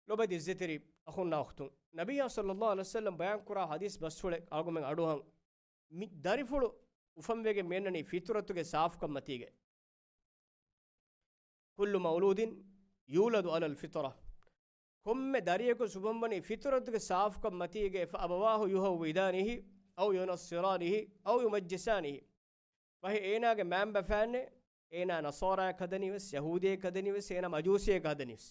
ލޮބުވެތި އިއްޒަތްތެރި އަޚުންނާ އުޚްތުން، ނަބިއްޔާ ޞައްލައްލާހު ޢަލައިހި ވަސައްލަމް ބަޔާން ކުރާ ޙަދީޘް ބަސްފުޅެއް އަޅުގަނޑުމެން އަޑުއަހަން. މި ދަރިފުޅު އުފަންވެގެން މިއަންނަނީ ފިޠުރަތުގެ ސާފުކަން މަތީގައި. كل مولود يولد على الفطرة، ކޮންމެ ދަރިޔަކު އުފަންވަނީ ފިޠުރަތުގެ ސާފުކަން މަތީގައި، فأبواه يهودانه أو ينصرانه أو يمجسانه. ފަހެ އޭނާގެ މައިންބަފައިންނޭ، އޭނާ ނަޞާރާއަކަށް ހަދަނީވެސް، ޔަހޫދީއަކަށް ހަދަނީވެސް، އޭނާ މަޖޫސީއަކަށް ހަދަނީވެސް.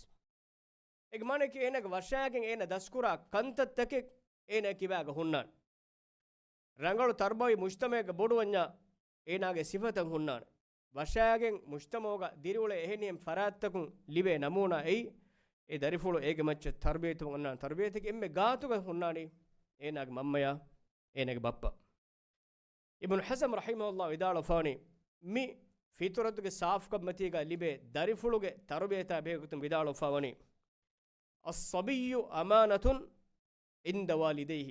އޭގެ މާނައަކީ އޭނާގެ ވަށާގެން އޭނާ ދަސްކުރާ ކަންތައްތަކެއް އޭނާ ކިބާގަ ހުންނާނެ. ރަނގަޅު ތަރުބަވީ މުޖްތަމަޢެއްގަ ބޮޑުވަންޏާ އޭނާގެ ސިފަތައް ހުންނާނެ. ވަށާގެން މުޖްތަމަޢުގަ ދިރިއުޅޭ އެހެނިހެން ފަރާތްތަކުން ލިބޭ ނަމޫނާ އެއީ، އެ ދަރިފުޅު އޭގެ މައްޗަށް ތަރުބިޔަތުވެ އޮންނާނެ ތަރުބިޔަތަކީ އެންމެ ގާތުގަ ހުންނާނީ އޭނާގެ މަންމަޔާ އޭނާގެ ބައްޕަ. އިބްނު ޙަޒަމް ރަޙިމަހުﷲ ވިދާޅުވެފާވަނީ، މި ފިޠުރަތުގެ ސާފުކަން މަތީގަ ލިބޭ ދަރިފުޅުގެ ތަރުބިޔަތާ ބެހޭގޮތުން ވިދާޅުވެފާވަނީ، الصبي أمانة عند والديه.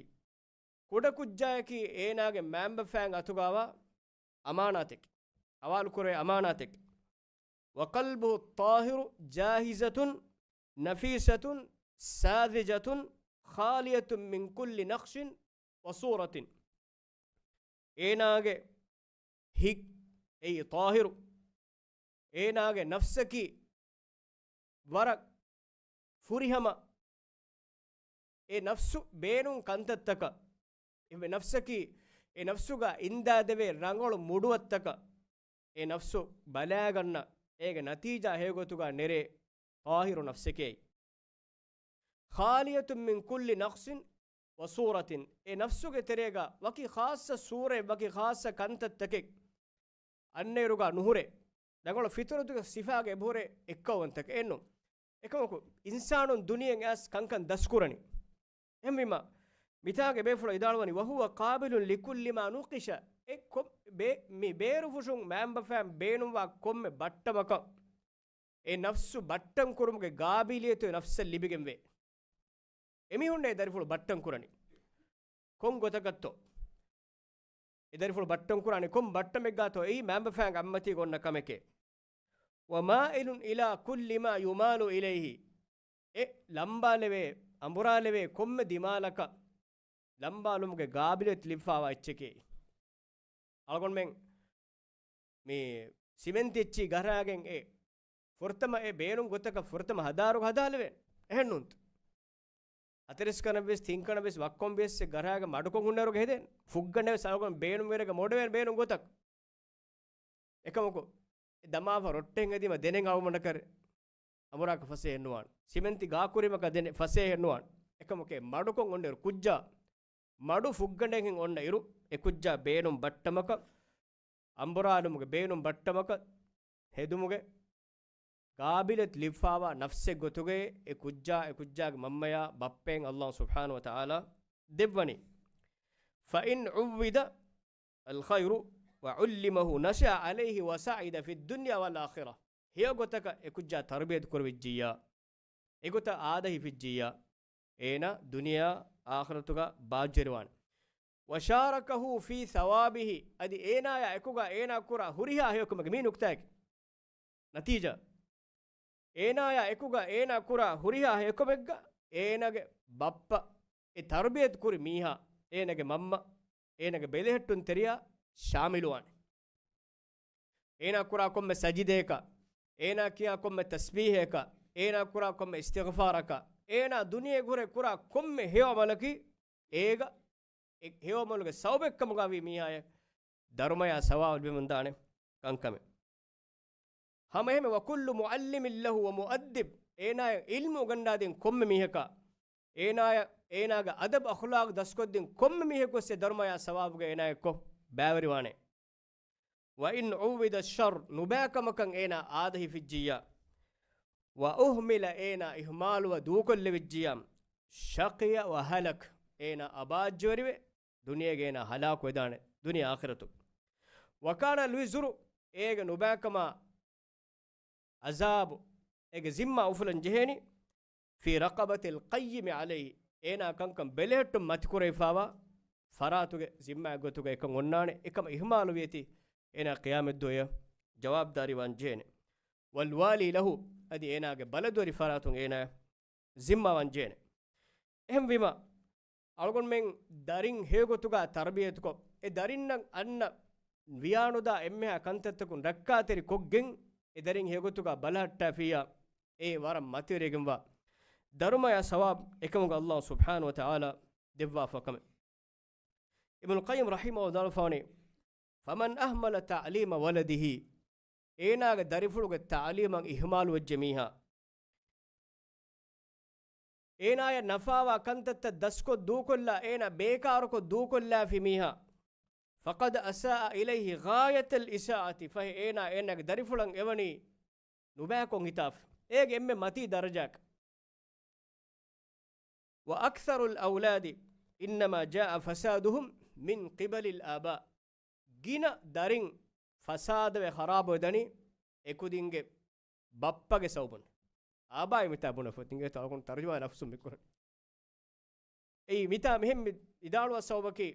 ކުޑަކުއްޖާއަކީ އޭނާގެ މައިންބަފައިން އަތުގަވާ އަމާނާތެކެ، ހަވާލުކުރޭ އަމާނާތެކެ. وقلبه الطاهر جاهزة نفيسة ساذجة خالية من كل نقص وصورة. އޭނާގެ ހިތް އެއީ ޠާހިރު. އޭނާގެ ނަފްސަކީ ވަރަށް ފުރިހަމަ. އެ ނަފްސު ބޭނުން ކަންތައްތަކަށް، އެ ނަފްސަކީ އެ ނަފްސުގަ އިންދާދެވޭ ރަނގަޅު މުޑުއަތްތަކަށް އެ ނަފްސު ބަލާގަންނަ، އޭގެ ނަތީޖާ ހެޔޮގޮތުގަ ނެރޭ ޠާހިރު ނަފްސެކޭ. خالية من كل نقص، ވަސޫރަތިން، އެ ނަފްސުގެ ތެރޭގަ ވަކި ޚާއްޞަ ސޫރައެއް، ވަކި ޚާއްޞަ ކަންތައްތަކެއް އަންނައިރުގަ ނުހުރޭ. ރަނގަޅު ފިޠުރަތުގެ ސިފާގަ އެބަހުރޭ އެއްކައުވަންތަކެއް އެއްނު. އެކަމަކު، އިންސާނުން ދުނިޔެއިން އައިސް ކަންކަން ދަސްކުރަނީ. އެހެންވީމަ، މިތާގެ ބޭފުޅަށް ވިދާޅުވަނީ، "وهو قابل لكل ما نوقش." އެ ކޮ-، ބޭ-، މި ބޭރުފުށުން މައިންބަފައިން ބޭނުންވާ ކޮންމެ ބައްޓަމަކަށް އެ ނަފްސު ބައްޓަން ކުރުމުގެ ގާބިލިއްޔަތު އެ ނަފްސަށް ލިބިގެންވޭ. އެމީހުންނޭ ދަރިފުޅު ބައްޓަން ކުރަނީ. ކޮން ގޮތަކަށްތޯ؟ އެ ދަރިފުޅު ބައްޓަން ކުރާނީ ކޮން ބައްޓަމެއްގާތޯ؟ އެއީ މައިންބަފައިންގެ އަތްމަތީގަ އޮންނަ ކަމެކޭ. "ومائل إلى كل ما يمال إليه." އެ ލަނބާލެވޭ، އަނބުރާލެވޭ ކޮންމެ ދިމާލަކަށް ލަނބާލުމުގެ ގާބިލިއްޔަތު ލިބިފާވާ އެއްޗެކޭ. އަޅުގަނޑުމެން މި ސިމެންތި އެއްޗި ގަރާގެން އެ ފުރަތަމަ އެ ބޭނުން ގޮތަކަށް ފުރަތަމަ ހަދާރު ހަދާލެވޭނެ. އެހެންނޫންތަ؟ އަތެރިސްކަނަށްވެސް، ތިންކަނަށްވެސް، ވައްކޮން ވިޔަސް ގަރާގެ މަޑުކޮށް ހުންނައިރުގަ ހެދޭނެ. ފުއްގަނޑެއް ވެސް އަޅުގަނޑު ބޭނުންވެރިގަ މޮޑެވޭނެ ބޭނުން ގޮތަކަށް. އެކަމަކު، އެ ދަމާފަ ރޮއްޓެއް ހެދީމަ ދެނެއް އަޅުގަނޑަކަށް އަނބުރާކަށް ފަސޭހައެއް ނުވާނެ. ސިމެންތި ގާކުރީމަކަށް ދެނެއް ފަސޭހައެއް ނުވާނެ. އެކަމަކު އެ މަޑުކޮށް އޮންނައިރު ކުއްޖާ މަޑު ފުއްގަނޑެއްހެން އޮންނައިރު، އެ ކުއްޖާ ބޭނުން ބައްޓަމަކަށް، އަނބުރާލުމުގެ ބޭނުން ބައްޓަމަކަށް ހެދުމުގެ ގާބިލިއްޔަތު ލިބިފާވާ ނަފްސެއް ގޮތުގައި އެ ކުއްޖާ، އެ ކުއްޖާގެ މަންމަޔާ ބައްޕައިން އައްލާހު ސުބްޙާނަހު ވަތަޢާލާ ދެއްވަނީ. فإن عوّد الخير وعلمه نشأ عليه وسعد في الدنيا والآخرة. ހެޔޮ ގޮތަކަށް އެ ކުއްޖާ ތަރުބިޔަތު ކުރެވިއްޖިއްޔާ، އެގޮތަށް އާދަ ހިފިއްޖިއްޔާ، އޭނާ ދުނިޔެއާ އާޚިރަތުގަ ބާއްޖަވެރިވާނެ. وشاركه في ثوابه، އަދި އޭނާޔާ އެކުގަ އޭނާ ކުރާ ހުރިހާ ހެޔޮކަމެއްގެ މި ނުކްތާއެކޭ ނަތީޖާ. އޭނާޔާ އެކުގަ އޭނާ ކުރާ ހުރިހާ ހެޔޮކަމެއްގަ އޭނާގެ ބައްޕަ އެ ތަރުބިޔަތު ކުރި މީހާ، އޭނާގެ މަންމަ، އޭނާގެ ބެލެހެއްޓުންތެރިޔާ ޝާމިލުވާނެ. އޭނާ ކުރާ ކޮންމެ ސަޖިދައަކަށް، އޭނާ ކިޔާ ކޮންމެ ތަސްބީހައަކަށް، އޭނާ ކުރާ ކޮންމެ އިސްތިޣްފާރަކަށް، އޭނާ ދުނިޔޭގަ ހުރެ ކުރާ ކޮންމެ ހެޔޮ ޢަމަލަކީ އޭގަ އެ ހެޔޮ ޢަމަލުގެ ސަބަބެއްކަމުގަ ވީ މީހާޔަށް ދަރުމަޔާ ސަވާބު ލިބެމުންދާނެ ކަންކަމެއް. ހަމައެހެންމެ، وكل معلم له ومؤدب، އޭނާޔަށް ޢިލްމު އުގަންނާދިން ކޮންމެ މީހަކަށް، އޭނާޔަށް، އޭނާގެ އަދަބު އަޚްލާޤު ދަސްކޮށްދިން ކޮންމެ މީހަކުވެސް އެ ދަރުމަޔާ ސަވާބުގަ އޭނާޔަށް ކޮށް ބައިވެރިވާނެ. وإن عوّد الشر، ނުބައިކަމަކަށް އޭނާ އާދަ ހިފިއްޖިއްޔާ، وأهمل، އޭނާ އިހުމާލުވެ ދޫކޮށްލެވިއްޖިއްޔާ، شقي وهلك، އޭނާ އަބާއްޖަވެރިވެ، ދުނިޔޭގަ އޭނާ ހަލާކުވެދާނެ، ދުނިޔެ އާޚިރަތު. وكان الوزر، އޭގެ ނުބައިކަމާ ޢަޒާބު، އޭގެ ޒިންމާ އުފުލަން ޖެހޭނީ، في رقبة القيم عليه، އޭނާ ކަންކަން ބެލެހެއްޓުން މަތިކުރެވިފާވާ ފަރާތުގެ ޒިންމާ ގޮތުގަ އެކަން އޮންނާނެ. އެކަމަށް އިހުމާލުވިޔަތީ އޭނާ ޤިޔާމަތްދުވަޔަށް ޖަވާބުދާރީވާން ޖެހޭނެ. والوالي له، އަދި އޭނާގެ ބަލަދުވެރި ފަރާތުން އޭނާ ޒިންމާވާން ޖެހޭނެ. އެހެންވީމަ، އަޅުގަނޑުމެން ދަރިން ހެޔޮގޮތުގަ ތަރުބިޔަތުކޮށް، އެ ދަރިންނަށް އަންނަ ވިޔާނުދާ އެންމެހާ ކަންތައްތަކުން ރައްކާތެރި ކޮށްގެން، އެ ދަރިން ހެޔޮގޮތުގަ ބަލަހައްޓާފިއްޔާ، އެ ވަރަށް މަތިވެރިވެގެންވާ ދަރުމަޔާ ސަވާބު އެކަމުގަ އައްލާހު ސުބްޙާނަހު ވަތަޢާލާ ދެއްވާފަ ކަމެއް. އިބްނުލް ޤައްޔިމް ރަޙިމަހުﷲ ވިދާޅުވާފަވަނީ، فمن أهمل تعليم ولده، އޭނާގެ ދަރިފުޅުގެ ތަޢުލީމަށް އިހުމާލުވެއްޖެ މީހާ، އޭނާޔަށް ނަފާވާ ކަންތައްތައް ދަސްކޮށް ދޫކޮށްލާ، އޭނާ ބޭކާރުކޮށް ދޫކޮށްލާފި މީހާ، فقد أساء إليه غاية الإساءة، ފަހެ އޭނާ އޭނާގެ ދަރިފުޅަށް އެވަނީ ނުބައިކޮށް ހިތާފަ، އޭގެ އެންމެ މަތީ ދަރަޖާއަކަށް. وأكثر الأولاد إنما جاء فسادهم من قبل الآباء. ގިނަ ދަރިން ފަސާދަވެ ޚަރާބުވެދަނީ އެކުދިންގެ ބައްޕަގެ ސަބަބުން. އާބާއި މިތާ ބުނެފަ ތިނގޭތޯ އަޅުގަނޑު ތަރުޖަމާ ލަފްޒު މިކުރަނީ. އެއީ މިތާ މިހެން މި ވިދާޅުވާ ސަބަބަކީ،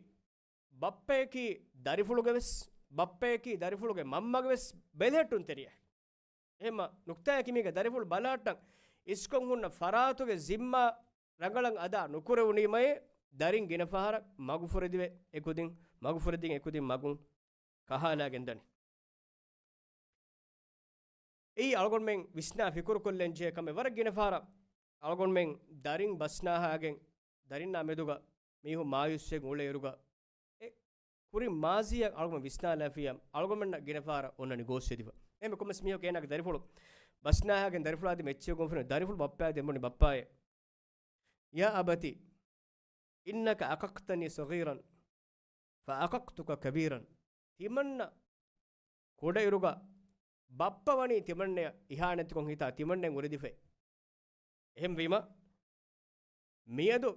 ބައްޕަޔަކީ ދަރިފުޅުގެ ވެސް، ބައްޕަޔަކީ ދަރިފުޅުގެ މަންމަގެ ވެސް ބެލެހެއްޓުންތެރިޔާ. އެހެންމަ ނުކްތާއަކީ މީގަ ދަރިފުޅު ބަލަހައްޓަން އިސްކޮށް ހުންނަ ފަރާތުގެ ޒިންމާ ރަނގަޅަށް އަދާ ނުކުރެވުނީމައޭ، ދަރިން ގިނަ ފަހަރަށް މަގުފުރެދިވެ އެކުދިން، މަގުފުރެދިން އެކުދިން މަގުން ކަހާލާގެން ދަނީ. އެއީ އަޅުގަނޑުމެން ވިސްނާ ފިކުރުކޮށްލަން ޖެހޭ ކަމެއް. ވަރަށް ގިނަ ފަހަރަށް އަޅުގަނޑުމެން ދަރިން ބަސްނާހާގެން ދަރިންނާ މެދުގަ މީހުން މާޔޫސްވެގެން އުޅޭއިރުގަ، އެ ކުރިން މާޒީއަށް އަޅުގަނޑު ވިސްނާލާފިއްޔާ، އަޅުގަނޑުމެންނަށް ގިނަ ފަހަރަށް އޮންނަނީ ގޯސްވެދިފަ. އެހެންމެ ކޮންމެސް މީހަކު އޭނާގެ ދަރިފުޅު ބަސްނާހާގެން ދަރިފުޅާ ދިމަ އެއްޗެހި ގޮންފުނި ދަރިފުޅު ބައްޕަޔާ ދެން ބުނި ބައްޕާއޭ، يا أبت، إنك عققتني صغيرا فعققتك كبيرا. ތިމަންނަ ކުޑައިރުގަ ބައްޕަ ވަނީ ތިމަންނަޔަށް އިހާނެތިކޮށް ހިތާ ތިމަންނައިން އުރެދިފައި. އެހެންވީމަ، މިއަދު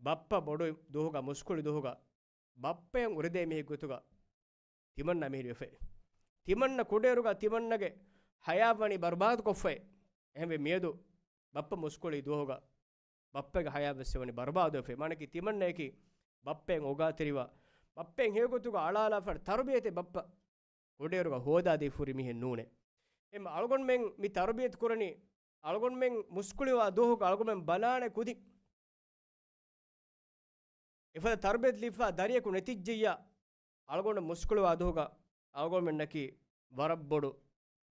ބައްޕަ ބޮޑު ދުވަހުގަ، މުސްކުޅި ދުވަހުގަ، ބައްޕައަށް އުރެދޭ މީހެއް ގޮތުގަ ތިމަންނަ މިހިރިވެފައި. ތިމަންނަ ކުޑައިރުގަ ތިމަންނަގެ ހަޔާތް ވަނީ ބަރުބާދުކޮށްފައި. އެހެންވެ، މިއަދު ބައްޕަ މުސްކުޅި ދުވަހުގަ ބައްޕަގެ ހަޔާތް ވެސް ވަނީ ބަރުބާދުވެފައި. މާނަކީ ތިމަންނަޔަކީ ބައްޕައިން އޯގާތެރިވާ، ބައްޕައިން ހެޔޮގޮތުގަ އަޅާލާފަ ތަރުބިޔަތެއް ބައްޕަ ކުޑައިރުގަ ހޯދާދީފަ ހުރި މީހެއް ނޫނޭ. އެމް އަޅުގަނޑުމެން މި ތަރުބިޔަތު ކުރަނީ، އަޅުގަނޑުމެން މުސްކުޅިވާ ދުވަހުގަ އަޅުގަނޑުމެން ބަލާނެ ކުދިން. އެފަދަ ތަރުބިޔަތު ލިބިފަ ދަރިޔަކު ނެތިއްޖެއްޔާ، އަޅުގަނޑު މުސްކުޅިވާ ދުވަހުގަ އަޅުގަނޑުމެންނަކީ ވަރަށް ބޮޑު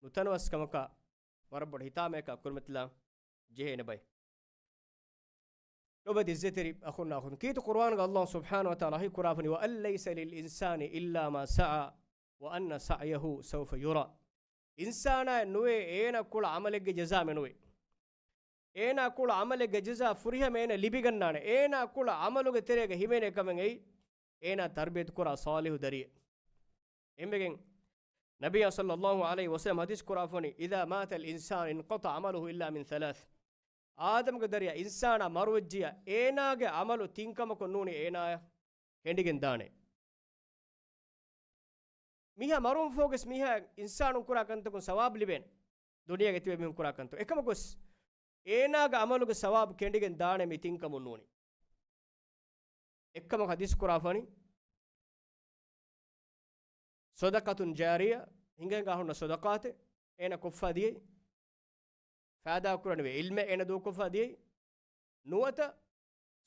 ނުތަނަވަސްކަމަކާ، ވަރަށް ބޮޑު ހިތާމަޔަކާ ކުރިމަތިލާން ޖެހޭނެ ބައެއް. ލޮބުވެތި އިއްޒަތްތެރި އަޚުންނާ އަޚުން، ކީރިތި ޤުރުއާންގަ ﷲ ސުބްޙާނަހޫ ވަތަޢާލާ ވަޙީ ކުރާފަނި، وأن ليس للإنسان إلا ما سعى وأن سعيه سوف يرى. އިންސާނާއަށް ނުވޭ އޭނަ ކުޅަ ޢަމަލެއްގެ ޖަޒާ މެނުވޭ. އޭނާ ކުޅަ ޢަމަލެއްގެ ޖަޒާ ފުރިހަމަ އޭނަ ލިބިގަންނާނެ. އޭނާ ކުޅަ ޢަމަލުގެ ތެރޭގަ ހިމެނޭ ކަމެއް އެއީ، އޭނާ ތަރުބިޔަތު ކުރާ ޞާލިޙު ދަރިއެއް. އެންމެގެން ނަބިއްޔާ ޞައްލައްލާހު ޢަލައިހި ވަސައްލަމް ޙަދީޘް ކުރާފަނި، إذا مات الإنسان انقطع عمله إلا من ثلاث. އާދަމްގެ ދަރިޔާ އިންސާނާ މަރުވެއްޖިޔާ، އޭނާގެ ޢަމަލު ތިން ކަމަކުން ނޫނީ އޭނާއަށް ކެނޑިގެން ދާނެ. މީހާ މަރުވުން ފޯގެސް މީހާ އިންސާނުން ކުރާ ކަންތަކުން ސަވާބު ލިބޭނެ. ދުނިޔޭގަ ތިބޭ މީހުން ކުރާ ކަންތައް. އެކަމަކުވެސް އޭނާގެ ޢަމަލުގެ ސަވާބު ކެނޑިގެން ދާނެ މި ތިން ކަމުން ނޫނީ. އެއްކަމަކު ޙަދީޘް ކުރާފަނި، صدقة جارية، ހިނގަ ހިނގާ ހުންނަ ޞަދަޤާތެއް އޭނަ ކޮށްފަ ދިޔައީ، ފައިދާ ކުރަނިވި ޢިލްމެއް އޭނަ ދޫކޮށްފަ ދިޔައީ، ނުވަތަ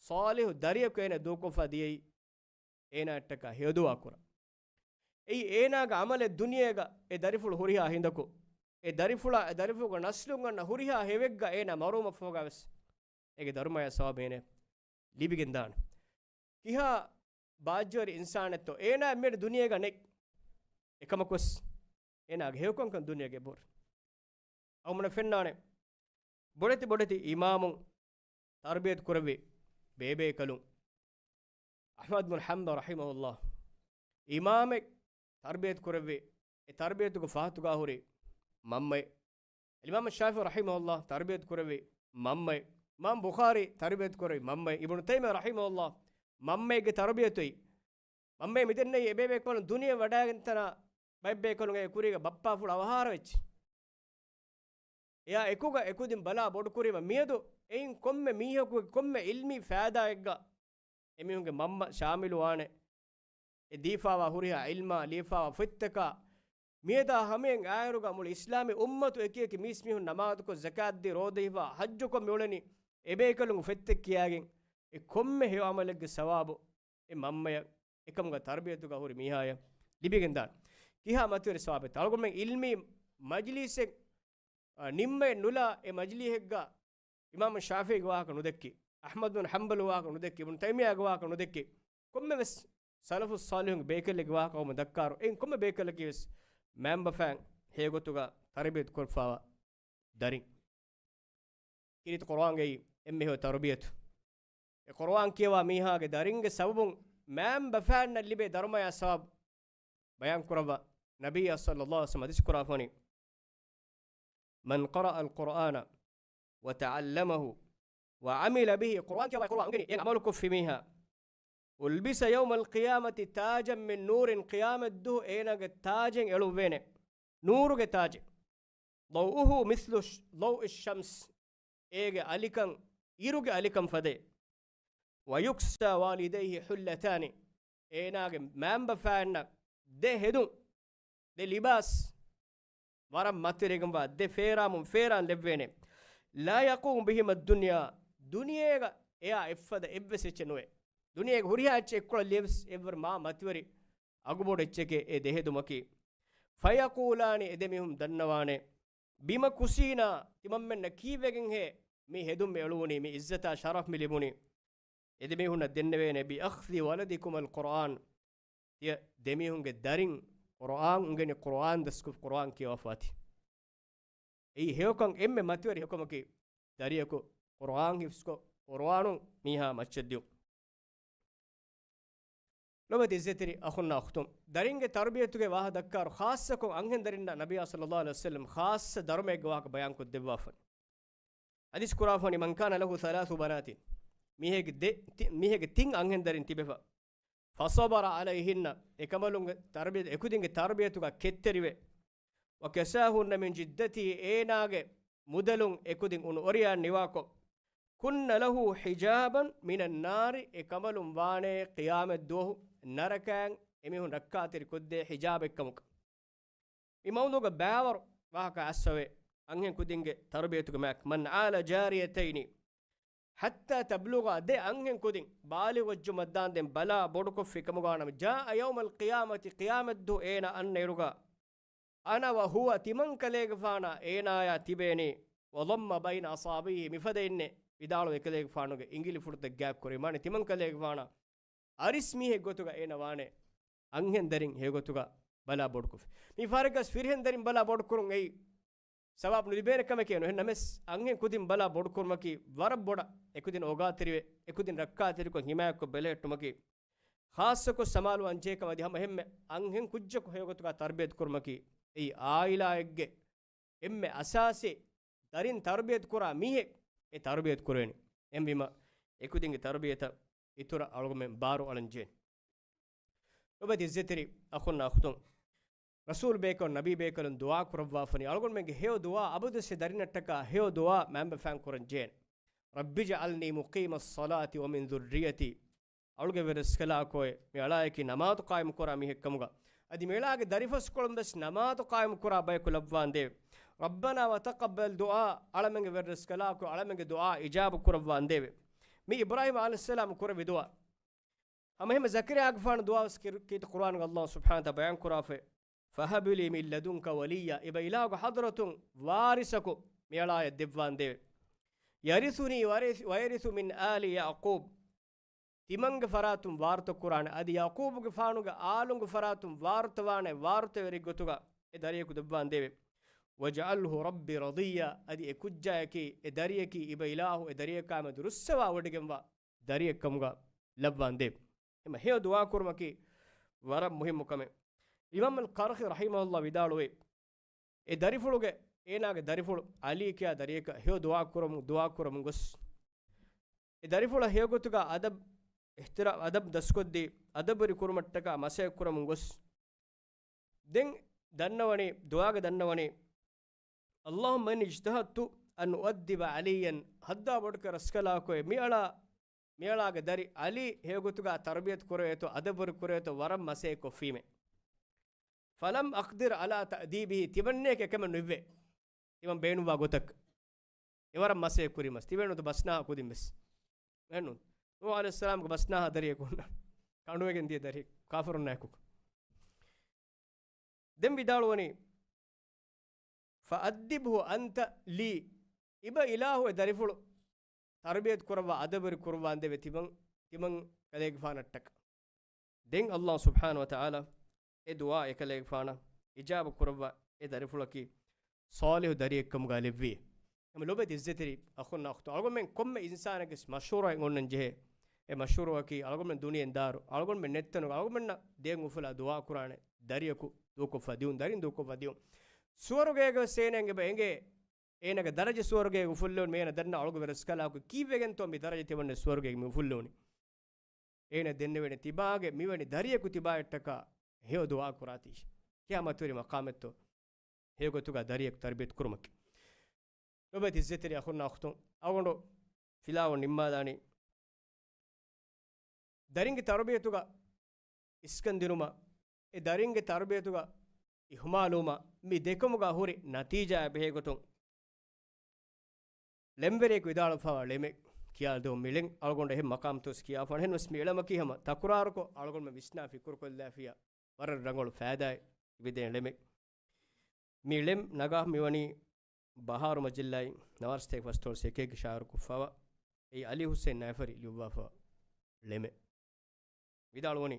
ޞާލިޙު ދަރިޔަކު އޭނަ ދޫކޮށްފަ ދިޔައީ، އޭނާއަށްޓަކާ ހެޔޮދުޢާ ކުރަން. އެއީ އޭނާގެ ޢަމަލެއް ދުނިޔޭގަ އެ ދަރިފުޅު ހުރިހާ ހިނދަކު، އެ ދަރިފުޅާ އެ ދަރިފުޅުގެ ނަސްލުން އަންނަ ހުރިހާ ހެޔޮއެއްގަ އޭނާ މަރުވުމަށްފަހުގަވެސް އޭގެ ދަރުމަޔާ ސަވާބު އޭނަ ލިބިގެން ދާނެ. ކިހާ ބާއްޖަވެރި އިންސާނެއްތޯ، އޭނާ މިއަދު ދުނިޔޭގަ ނެތް. އެކަމަކުވެސް އޭނާގެ ހެޔޮކަންކަން ދުނިޔޭގަ އެބަހުރި. އަޅުގަނޑަށް ފެންނާނެ، ބޮޑެތި ބޮޑެތި އިމާމުން ތަރުބިޔަތު ކުރެއްވި ބޭބޭކަލުން، އަޙްމަދު ބިން ޙަންބަލް ރަޙިމަހުﷲ އިމާމެއް ތަރުބިޔަތު ކުރެއްވި، އެ ތަރުބިޔަތުގެ ފަހަތުގާ ހުރި މަންމައެއް. އިމާމު ޝާފިޢީ ރަޙިމަހުﷲ ތަރުބިޔަތު ކުރެއްވި މަންމައެއް. އިމާމު ބުޚާރީ ތަރުބިޔަތު ކުރެއްވި މަންމައެއް. އިބްނު ތައިމިއްޔާ ރަޙިމަހުﷲ މަންމައެއްގެ ތަރުބިޔަތުގައި މަންމައެއް މިދެންނެވި އެބޭބޭކަލުން ދުނިޔެ ވަޑައިގެންތަނާ ބައެއްބޭކަލުންގެ ކުރީގަ ބައްޕާފުޅު އަވަހާރަވެއްޖެ. އެއާ އެކުގަ އެކުދިން ބަލާ ބޮޑުކުރީމަ މިއަދު އެއިން ކޮންމެ މީހަކުގެ ކޮންމެ ޢިލްމީ ފައިދާއެއްގަ އެމީހުންގެ މަންމަ ޝާމިލުވާނެ. އެ ދީފާވާ ހުރިހާ ޢިލްމާ، ލިޔެފާވާ ފޮތްތަކާ، މިއަދާ ހަމައިން އާއިރުގަ މުޅި އިސްލާމީ އުއްމަތު އެކިއެކި މީސްމީހުން ނަމާދުކޮށް، ޒަކާތްދީ، ރޯދަ ހިފާ، ޙައްޖުކޮށް މިއުޅެނީ އެބޭކަލުންގެ ފޮތްތައް ކިޔާގެން. އެ ކޮންމެ ހެޔޮ ޢަމަލެއްގެ ސަވާބު އެ މަންމަޔަށް އެކަމުގަ ތަރުބިޔަތުގަ ހުރި މީހާޔަށް ލިބިގެންދާނެ. ކިހާ މަތިވެރި ސަވާބެއްތަ؟ އަޅުގަނޑުމެން ޢިލްމީ މަޖިލީސެއް، އާ، ނިންމައެއް ނުލާ އެ މަޖިލީހެއްގަ އިމާމު ޝާފިޢީގެ ވާހަކަ ނުދެއްކި، އަޙްމަދު ބިން ޙަންބަލު ވާހަކަ ނުދެއްކި، އިބްނު ތައިމިއްޔާގެ ވާހަކަ ނުދެއްކި، ކޮންމެވެސް ސަލަފުއް ޞާލިޙުންގެ ބޭކަލެއްގެ ވާހަކަ ވަމުން ދައްކާއިރު، އެއިން ކޮންމެ ބޭކަލަކީވެސް މައިންބަފައިން ހެޔޮގޮތުގަ ތަރުބިޔަތު ކޮށްފާވާ ދަރިން. ކީރިތި ޤުރުއާންގައި އެންމެ ހެޔޮ ތަރުބިޔަތު. އެ ޤުރުއާން ކިޔަވާ މީހާގެ ދަރިންގެ ސަބަބުން މައިންބަފައިންނަށް ލިބޭ ދަރުމަޔާ ސަވާބު ބަޔާން ކުރައްވާ. ނަބިއްޔާ ޞައްލައްލާހު ޢަލައިހި ވަސައްލަމް ޙަދީޘް ކުރާފަނި، من قرأ القرآن وتعلمه وعمل به، ޤުރުއާން ކިޔަވާ ޤުރުއާން އިނގެނީ އޭނަ ޢަމަލު ކޮށްފި މީހާ، ألبس يوم القيامة تاجا من نور، ޤިޔާމަތްދުވަހު އޭނާގެ ތާޖެއް އެޅުއްވޭނެ، ނޫރުގެ ތާޖެއް. ضوءه مثل ضوء الشمس، އޭގެ އަލިކަން އިރުގެ އަލިކަން ފަދައި. ويكسى والديه حلتان، އޭނާގެ މައިންބަފައިންނަށް ދެ ހެދުން، ދެ ލިބާސް، ވަރަށް މަތިވެރިވެގެންވާ ދެ ފޭރާމުން ފޭރާން ލެއްވޭނެ. لا يقوم بهما الدنيا، ދުނިޔޭގަ އެއާ އެއްފަދަ އެއްވެސް އެއްޗެއް ނުވޭ. ދުނިޔޭގެ ހުރިހާ އެއްޗެއް އެއްކޮޅަށް ލިޔެވެސް އެއްވަރު މާ މަތިވެރި އަގުބޮޑު އެއްޗެކޭ އެ ދެ ހެދުމަކީ. فيقولان، އެ ދެ މީހުން ދަންނަވާނެ، بم كسينا، ތިމަންމެންނަށް ކީއްވެގެންހޭ މި ހެދުން މި އެޅުވުނީ، މި ޢިއްޒަތާ ޝަރަފް މި ލިބުނީ؟ އެ ދެ މީހުންނަށް ދެންނެވޭނެ، بأخذ ولدكما القرآن، ތިޔަ ދެ މީހުންގެ ދަރިން ޤުރުއާން އުނގެނި، ޤުރުއާން ދަސްކޮށް، ޤުރުއާން ކިޔަވާފަ އޮތީ. އެއީ ހެޔޮކަން އެންމެ މަތިވެރި ހެޔޮކަމަކީ، ދަރިޔަކު ޤުރުއާން ޙިފްޒުކޮށް، ޤުރުއާނުން މީހާ މައްޗަށް ދިޔުން. ލޮބުވެތި އިއްޒަތްތެރި އަޚުންނާ އުޚްތުން، ދަރިންގެ ތަރުބިޔަތުގެ ވާހަ ދައްކާއިރު، ޚާއްޞަކޮށް އަންހެން ދަރިންނަށް ނަބިއްޔާ ޞައްލައްލާހު ޢަލައިހި ވަސައްލަމް ޚާއްޞަ ދަރުމައެއްގެ ވާހަކަ ބަޔާންކޮށްދެއްވާފަން. ޙަދީޘް ކުރާފަނި، من كان له ثلاث بنات، މީހެއްގެ ދެ، ތި، މީހެއްގެ ތިން އަންހެން ދަރިން ތިބެފަ، فصبر عليهن، އެކަނބަލުންގެ ތަރުބިޔަތު، އެކުދިންގެ ތަރުބިޔަތުގަ ކެތްތެރިވެ، وكساهن من جدته، އޭނާގެ މުދަލުން އެކުދިން އުނު އޮރިޔާން ނިވާކޮށް، كن له حجابا من النار، އެ ކަނބަލުން ވާނޭ ޤިޔާމަތް ދުވަހު ނަރަކައިން އެމީހުން ރައްކާތެރި ކޮށްދޭ ހިޖާބެއްކަމުގަ. މި މައުޟޫޢުގަ ބާވަރު ވާހަކަ އައްސަވޭ، އަންހެން ކުދިންގެ ތަރުބިޔަތުގެ މާތް، من عال جاريتين حتى تبلغا، ދެ އަންހެން ކުދިން ބާލިޣުވެއްޖުމަށްދާންދެން ބަލާ ބޮޑުކޮށްފި ކަމުގާ ނަމަ، جاء يوم القيامة، ޤިޔާމަތްދުވަހު އޭނާ އަންނައިރުގަ، أنا وهو، ތިމަންކަލޭގެފާނާ އޭނާޔާ ތިބޭނީ، وضم بين أصابعه، މިފަދައިންނޭ ވިދާޅުވެ އެކަލޭގެފާނުގެ އިނގިލިފުޅުތައް ގާތްކުރި، މާނަ ތިމަންކަލޭގެފާނާ އަރިސް މީހެއް ގޮތުގަ އޭނަ ވާނެ އަންހެން ދަރިން ހެޔޮގޮތުގަ ބަލާ ބޮޑުކޮށްފި. މީ ފާރެއްގަސް ފިރިހެން ދަރިން ބަލާ ބޮޑުކުރުން އެއީ ސަވާބު ނުލިބޭނެ ކަމެކޭ ނު. އެހެންނަމަވެސް، އަންހެން ކުދިން ބަލާ ބޮޑުކުރުމަކީ ވަރަށް ބޮޑަށް އެކުދިން އޯގާތެރިވެ، އެކުދިން ރައްކާތެރިކޮށް ހިމާޔަތްކޮށް ބެލެހެއްޓުމަކީ، ޚާއްޞަކޮށް ސަމާލުވާންޖެހޭ ކަމަށް އަދި ހަމަ އެހެންމެ އަންހެން ކުއްޖަކު ހެޔޮގޮތުގަ ތަރުބިޔަތު ކުރުމަކީ، އެއީ އާއިލާއެއްގެ އެންމެ އަސާސީ ދަރިން ތަރުބިޔަތު ކުރާ މީހެއް އެ ތަރުބިޔަތު ކުރެވެނީ. އެހެންވީމަ، އެކުދިންގެ ތަރުބިޔަތަށް އިތުރަށް އަޅުގަމެން ބާރު އަޅަންޖެހޭނެ. ލޮބުވެތި އިއްޒަތްތެރި އަޚުންނާ އުޚްތުން، ރަސޫލު ބޭކަލުން، ނަބީ ބޭކަލުން ދުޢާ ކުރައްވާފަނި، އަޅުގަނޑުމެންގެ ހެޔޮ ދުޢާ އަބަދުވެސް އެ ދަރިންނަށްޓަކާ ހެޔޮ ދުޢާ މައިންބަފައިން ކުރަން ޖެހޭނެ. رب اجعلني مقيم الصلاة ومن ذريتي. އަޅުގެ ވެރިރަސްކަލާކޮއެ، މި އަޅާއަކީ ނަމާދު ޤާއިމުކުރާ މީހެއްކަމުގަ، އަދި މި އަޅާގެ ދަރިފަސްކޮޅުން ވެސް ނަމާދު ޤާއިމުކުރާ ބަޔަކު ލައްވާނދޭވެ. ربنا وتقبل دعاء، އަޅަމެންގެ ވެރިރަސްކަލާކޮ، އަޅަމެންގެ ދުޢާ އިޖާބަ ކުރައްވާނދޭވެ. މި އިބްރާހީމް ޢަލައިހިއްސަލާމް ކުރެއްވި ދުޢާ. ހަމައެހެންމެ ޒަކަރިއްޔާގެފާނު ދުޢާވެސް ކިރު-، ކީރިތި ޤުރުއާނުގަ ﷲ ސުބްޙާނަހޫ ވަތަޢާލާ ބަޔާންކުރާފައި، فهب لي من لدنك وليا، އިބަ އިލާހުގެ ޙަޟްރަތުން ވާރިސަކު މިއަޅާޔަށް ދެއްވާނދޭވެ. يرثني ورث، ويرث من آل يعقوب، ތިމަންގެ ފަރާތުން ވާރުތަކުރާނެ، އަދި ޔަޢުޤޫބުގެފާނުގެ އާލުންގެ ފަރާތުން ވާރުތަވާނެ، ވާރުތަވެރި ގޮތުގަ އެ ދަރިޔަކު ދެއްވާނދޭވެ. واجعله رب رضيا، އަދި އެ ކުއްޖާއަކީ، އެ ދަރިޔަކީ، އިބަ އިލާހު އެ ދަރިޔަކާމެދު ރުއްސަވާވޮޑިގެންވާ ދަރިއެއްކަމުގަ ލައްވާނދޭވެ. ހަމަ ހެޔޮ ދުޢާ ކުރުމަކީ ވަރަށް މުހިއްމު ކަމެއް. އިމާމް އަލް ޤަރަޚީ ރަޙިމަހުﷲ ވިދާޅުވޭ، އެ ދަރިފުޅުގެ، އޭނާގެ ދަރިފުޅު ޢަލީ ކިޔާ ދަރިއަކަށް ހެޔޮ ދުޢާ ކުރަމު، ދުޢާ ކުރަމުން ގޮސް، އެ ދަރިފުޅަށް ހެޔޮގޮތުގަ އަދަބް، އިޙްތިރާ، އަދަބް ދަސްކޮށްދީ، އަދަބުވެރި ކުރުމަށްޓަކާ މަސައްކަތް ކުރަމުން ގޮސް، ދެން ދަންނަވަނީ، ދުޢާގަ ދަންނަވަނީ، اللهم إني اجتهدت أن أؤدب عليا، ހައްދާ ބޮޑުކެ ރަސްކަލާކޮއެ، މިއަޅާ، މިއަޅާގެ ދަރި ޢަލީ ހެޔޮގޮތުގަ ތަރުބިޔަތު ކުރެވޭތޯ، އަދަބުވެރި ކުރެވޭތޯ ވަރަށް މަސައްކަތް ކޮށްފީމޭ. فلم أقدر على تأديبه، ތިމަންނެއަކަށް އެކަމެއް ނުއިއްވޭ. ތިމަން ބޭނުންވާ ގޮތަކަށް. އެވަރަށް މަސައްކަތް ކުރީމަސް. ތިބޭނުންތަ ބަސްނާހާ ކުދިން ވެސް. އެހެންނު. ނޫޙު ޢަލައިހިއްސަލާމްގެ ބަސްނާހާ ދަރިއަކު ހުންނަ. ކަނޑުވެގެން ދިޔަ ދަރި. ކާފަރުންނާއެކު. ދެން ވިދާޅުވަނީ، فأدبه أنت لي، އިބަ އިލާހު އެ ދަރިފުޅު ތަރުބިޔަތު ކުރައްވާ، އަދަބުވެރި ކުރުއްވާނދޭވެ ތިމަން، ތިމަން ކަލޭގެފާނަށްޓަކަ. ދެން ﷲ ސުބްޙާނަހޫ ވަތަޢާލާ އެ ދުޢާ އެކަލޭގެފާނަށް އިޖާބަ ކުރައްވާ އެ ދަރިފުޅަކީ ޞާލިޙު ދަރިއެއްކަމުގަ ލެއްވި. ހަމަ ލޮބެތި އިއްޒަތްތެރި އަޚުންނާ އުޚްތުން، އަޅުގަނޑުމެން ކޮންމެ އިންސާނެއްގެ މަޝްވަރާއެއް އޮންނަން ޖެހޭ. އެ މަޝްވަރާއަކީ އަޅުގަނޑުމެން ދުނިޔެއިން ދާއިރު އަޅުގަނޑުމެން ނެތްތަނުގަ އަޅުގަނޑުމެންނަށް ދޭން އުފުލާ ދުޢާ ކުރާނެ ދަރިޔަކު ދޫކޮށްފަ ދިއުން، ދަރިން ދޫކޮށްފަ ދިއުން. ސުވަރުގޭގަ ވެސް އޭނައަށް އެބަ އެނގޭ، އޭނަގެ ދަރަޖަ ސުވަރުގޭގަ އުފުއްލެވުން މޭނަ ދަންނަ އަޅުގެ ވެރިރަސްކަލާކޮ ކީއްވެގެންތޯ މި ދަރަޖަ ތިމަންނެ ސުވަރުގޭގަ މި އުފުއްލެވުނީ. އޭނަ ދެންނެވޭނެ ތިބާގެ މިވެނި ދަރިޔަކު ތިބާއަށްޓަކާ ހެޔޮ ދުޢާ ކުރާތީ. ކިޔާމަތުވެރި މަޤާމެއްތޯ ހެޔޮގޮތުގަ ދަރިޔަކު ތަރުބިޔަތު ކުރުމަކީ. ލޮބެތި އިއްޒަތްތެރި އަޚުންނާ އުޚްތުން، އަޅުގަނޑު ފިލާވަޅު ނިންމާލާނީ. ދަރިންގެ ތަރުބިޔަތުގަ އިސްކަން ދިނުމަށް، އެ ދަރިންގެ ތަރުބިޔަތުގަ އިހުމާލުވުމަށް، މި ދެކަމުގަ ހުރި ނަތީޖާއާ ބެހޭގޮތުން، ޅެންވެރިޔަކު ވިދާޅުވެފައިވާ ޅެމެއް ކިޔާލަދެއްވަމު. މި ޅެން އަޅުގަނޑު އެހެން މަޤާމްތައް ވެސް ކިޔާފާނެ. އެހެންވެސް މި އިލްމަކީ ހަމަ ތަކުރާރުކޮށް އަޅުގަނޑުމެން ވިސްނާ ފިކުރުކޮށްލާފިޔާ ވަރަށް ރަނގަޅު ފައިދާއެއް ލިބިދޭނެ ޅެމެއް. މި ޅެން ނަގާ މިވަނީ ބަހާރު މަޖައްލާއިން ނަވާރަސަތޭކަ ފަސްދޮޅަސް އެކެއްގެ ޝާއިޢު ކޮށްފައިވާ، އެއީ ޢަލީ ޙުސައިން ނައިފަރި ލިޔުއްވާފަ ޅެމެއް. ވިދާޅުވަނީ،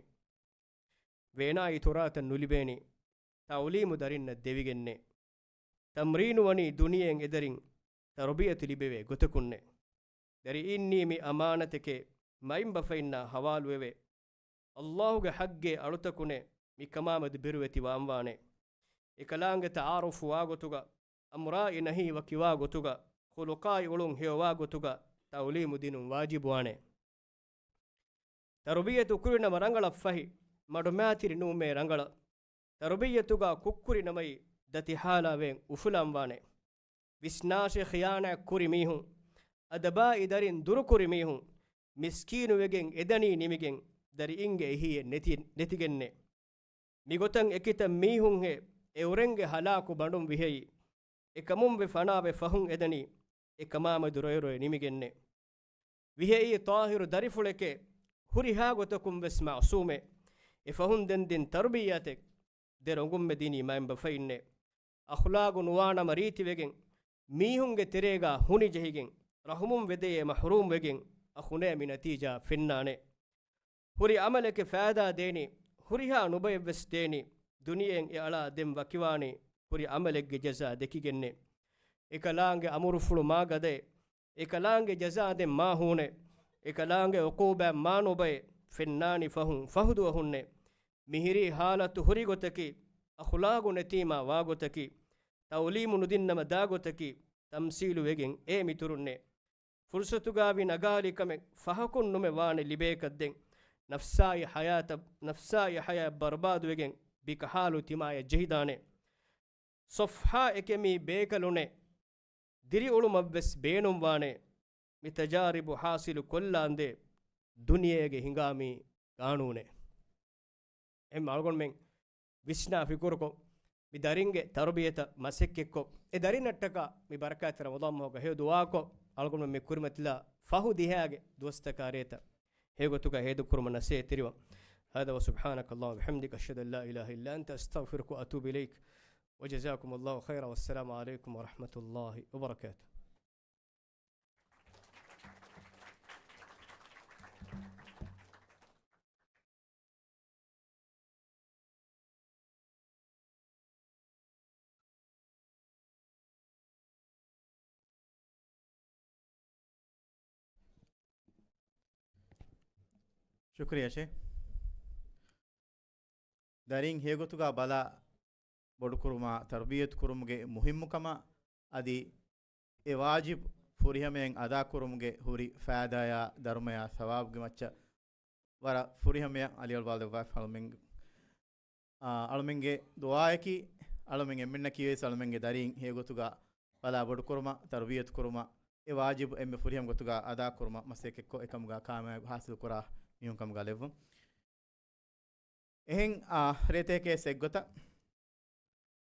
ވޭނާއީ ތުރާތައް ނުލިބޭނީ، ތަޢުލީމު ދަރިންނަށް ދެވިގެންނޭ. ތަމްރީނު ވަނީ ދުނިޔެއިން އެދަރިން ތަރުބިޔަތު ލިބެވޭ ގޮތަކުންނޭ. ދަރިއީންނީ މި އަމާނަތެކޭ، މައިންބަފައިންނާ ޙަވާލުވެވޭ. އައްލާހުގެ ޙައްޤޭ އަޅުތަކުނޭ މިކަމާމެދު ބިރުވެތި ވާންވާނެ. އެކަލާނގެ ތަޢާރުފު ވާގޮތުގަ، އަމްރާއި ނަހީ ވަކިވާގޮތުގަ، ޚުލުޤާއި އުޅުން ހެޔޮވާގޮތުގަ ތަޢުލީމު ދިނުން ވާޖިބުވާނެ. ތަރުބިއްޔަތު ކުރިނަމަ ރަނގަޅަށް ފަހި، މަޑުމައިތިރި ނޫމޭ ރަނގަޅަށް. ތަރުބިއްޔަތުގަ ކުށްކުރިނަމައި ދަތި ހާލާވެ އުފުލާންވާނެ. ވިސްނާށޭ ޚިޔާނާތް ކުރި މީހުން، އަދަބާއި ދަރިން ދުރުކުރި މީހުން، މިސްކީނުވެގެން އެދަނީ ނިމިގެން، ދަރިއިންގެ އެހީއެއް ނެތި، ނެތިގެންނޭ. މިގޮތަށް އެކިތައް މީހުންހޭ އެއުރެންގެ ހަލާކު ބަނޑުން ވިހައި، އެކަމުންވެ ފަނާވެ ފަހުން އެދަނީ، އެކަމާމެދު ރޮއެ ރޮއެ ނިމިގެންނޭ. ވިހައި ޠާހިރު ދަރިފުޅެކޭ، ހުރިހާ ގޮތަކުން ވެސް މަޢުޞޫމޭ. އެ ފަހުން ދެން ދިން ތަރުބިއްޔަތެއް ދެ ރޮނގުންމެ ދިނީ މައިންބަފައިންނޭ. އަޚްލާގު ނުވާނަމަ ރީތިވެގެން، މީހުންގެ ތެރޭގާ ހުނިޖެހިގެން، ރަޙުމުން ވެދެޔޭ މަޙްރޫމްވެގެން، އަޚުނޭ މި ނަތީޖާ ފެންނާނެ. ހުރި ޢަމަލެކެ ފައިދާ ދޭނީ، ހުރިހާ ނުބައެއްވެސް ދޭނީ، ދުނިޔެއިން އެ އަޅާ ދެން ވަކިވާނީ، ހުރި ޢަމަލެއްގެ ޖަޒާ ދެކިގެންނޭ. އެކަލާނގެ އަމުރުފުޅު މާ ގަދައެއް، އެކަލާނގެ ޖަޒާ ދެން މާ ހޫނެއް، އެކަލާނގެ ޢުޤޫބާތް މާ ނުބައެއް ފެންނާނީ ފަހުން ފަހު ދުވަހުންނޭ. މިހިރީ ޙާލަތު ހުރި ގޮތަކީ، އަޚްލާގު ނެތީމާ ވާ ގޮތަކީ، ތަޢުލީމު ނުދިންނަމަ ދާ ގޮތަކީ، ތަމްސީލު ވެގެން އޭ މިތުރުންނޭ. ފުރުޞަތުގާ ވި ނަގާލި ކަމެއް ފަހަކުން ނުމެ ވާނެ ލިބޭކަށް ދެން، ނަފްސާއި ޙަޔާތަށް، ނަފްސާއި ޙަޔާތް ބަރުބާދުވެގެން ބިކަހާލު ތިމާޔަށް ޖެހިދާނެ. ޞަފްޙާއެކޭ މީ ބޭކަލުންނޭ، ދިރިއުޅުމަށްވެސް ބޭނުންވާނެ. މި ތަޖާރިބު ޙާޞިލު ކޮށްލާނދޭ، ދުނިޔޭގެ ހިނގާ މީ ގާނޫނެއް. އެހެން އަޅުގަނޑުމެން ވިސްނާ ފިކުރުކޮށް، މި ދަރިންގެ ތަރުބިޔަތަށް މަސައްކަތްކޮށް، އެ ދަރިންނަށްޓަކާ މި ބަރަކާތްތެރި ރަމަޟާން މަހުގަ ހެޔޮ ދުޢާކޮށް، އަޅުގަނޑުމެން މި ކުރިމަތިލާ ފަހު ދިހައިގެ ދުވަސްތަކާ ރޭތައް ހެޔޮގޮތުގަ ހޭދަކުރުމަށް ނަސޭހަތްތެރިވަން. هذا وسبحانك اللهم وبحمدك، أشهد أن لا إله إلا أنت، أستغفرك وأتوب إليك. وجزاكم الله خيرا، والسلام عليكم ورحمة الله وبركاته. ޝުކުރިއްޔާ ޝޭޚް. ދަރިން ހެޔޮގޮތުގަ ބަލާ ބޮޑުކުރުމާ، ތަރުބިޔަތު ކުރުމުގެ މުހިއްމުކަމާ، އަދި އެ ވާޖިބު ފުރިހަމަޔަށް އަދާކުރުމުގެ ހުރި ފައިދާޔާ، ދަރުމަޔާ، ސަވާބުގެ މައްޗަށް ވަރަށް ފުރިހަމަޔަށް އަލިއަޅުވާލެއްވާފަ އަޅުމެން، އާ، އަޅުމެންގެ ދުޢާއަކީ، އަޅުމެން އެންމެންނަކީވެސް އަޅުމެންގެ ދަރީން ހެޔޮގޮތުގަ ބަލާ ބޮޑުކުރުމަށް، ތަރުބިޔަތު ކުރުމަށް، އެ ވާޖިބު އެންމެ ފުރިހަމަ ގޮތުގަ އަދާކުރުމަށް މަސައްކަތްކޮށް، އެކަމުގަ ކާމިޔާބީ ހާސިލުކުރާ މީހުން ކަމުގަ ލެއްވުން. އެހެން، އާ، ރޭތަކެއް އެއްގޮތަށް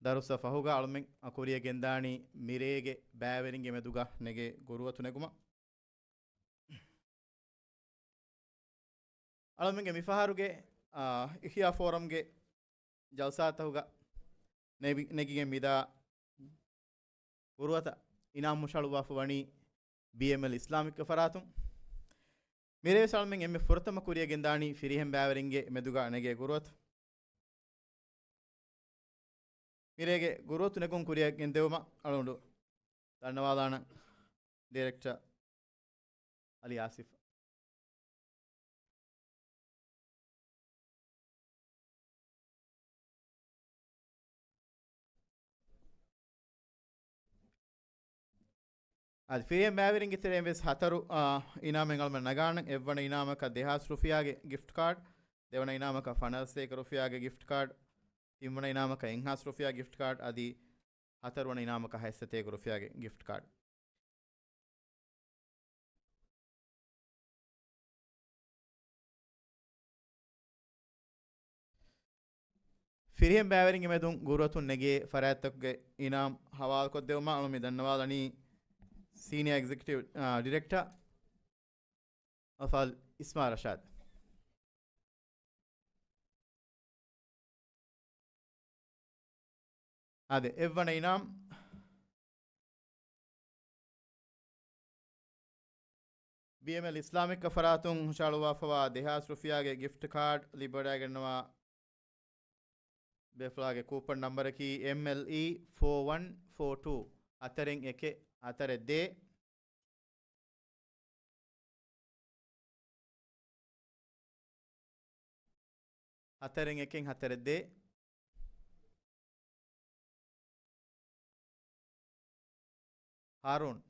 ދަރުސް ފަހުގަ އަޅުމެން ކުރިއަށް ގެންދާނީ މިރޭގެ ބައިވެރިންގެ މެދުގަ ނެގޭ ގުރުއަތު ނެގުމަށް. އަޅުމެންގެ މިފަހަރުގެ، އާ، އިޙްޔާ ފޯރަމްގެ ޖަލްސާތަކުގަ ނެވި-، ނެގިގެން މިދާ ގުރުއަތަށް އިނާމް ހުށަހަޅުއްވާފަ ވަނީ ބީއެމްއެލް އިސްލާމިކްގެ ފަރާތުން. މިރޭވެސް އަޅުމެން އެންމެ ފުރަތަމަ ކުރިއަށް ގެންދާނީ ފިރިހެން ބައިވެރިންގެ މެދުގަ ނެގޭ ގުރުއަތު. މިރޭގެ ގުރުއަތު ނެގުން ކުރިއަށް ގެންދެވުމަށް އަޅުގަނޑު ދަންނަވާލާނަން ޑިރެކްޓަރ އަލީ އާސިފް. އަދި ފިރިހެން ބައިވެރިންގެ ތެރެއިން ވެސް ހަތަރު، އާ، އިނާމެއް އަޅުމެން ނަގާނަން. އެއްވަނަ އިނާމަކަށް ދެހާސް ރުފިޔާގެ ގިފްޓް ކާޑް، ދެވަނަ އިނާމަކަށް ފަނަރަ ސަތޭކަ ރުފިޔާގެ ގިފްޓް ކާޑް، ތިންވަނަ އިނާމަކަށް އެއްހާސް ރުފިޔާ ގިފްޓް ކާޑް، އަދި ހަތަރުވަނަ އިނާމަކަށް ހަތްސަތޭކަ ރުފިޔާގެ ގިފްޓް ކާޑް. ފިރިހެން ބައިވެރިންގެ މެދުން ގުރުއަތުން ނެގޭ ފަރާތްތަކުގެ އިނާމް ހަވާލުކޮށްދެވުމަށް އަޅުމެން ދަންނަވާލަނީ ސީނިއާ އެގްޒެކެޓިވް، އާ، ޑިރެކްޓަރ އަފާލް އިސްމާ ރަޝާދް. އާދެ، އެއްވަނަ އިނާމް ބީއެމްއެލް އިސްލާމިކް ފަރާތުން ހުށަހަޅުވާފަވާ ދެހާސް ރުފިޔާގެ ގިފްޓް ކާޑް ލިބިވަޑައިގަންނަވާ ބޭފުޅާގެ ކޫޕަން ނަންބަރަކީ އެމްއެލްއީ ފޯ ވަން ފޯ ޓޫ، ހަތަރެއް އެކެއް، ހަތަރެއް ދޭއް. ހަތަރެއް އެކެއް ހަތަރެއް ދޭއް. ހާރޫން.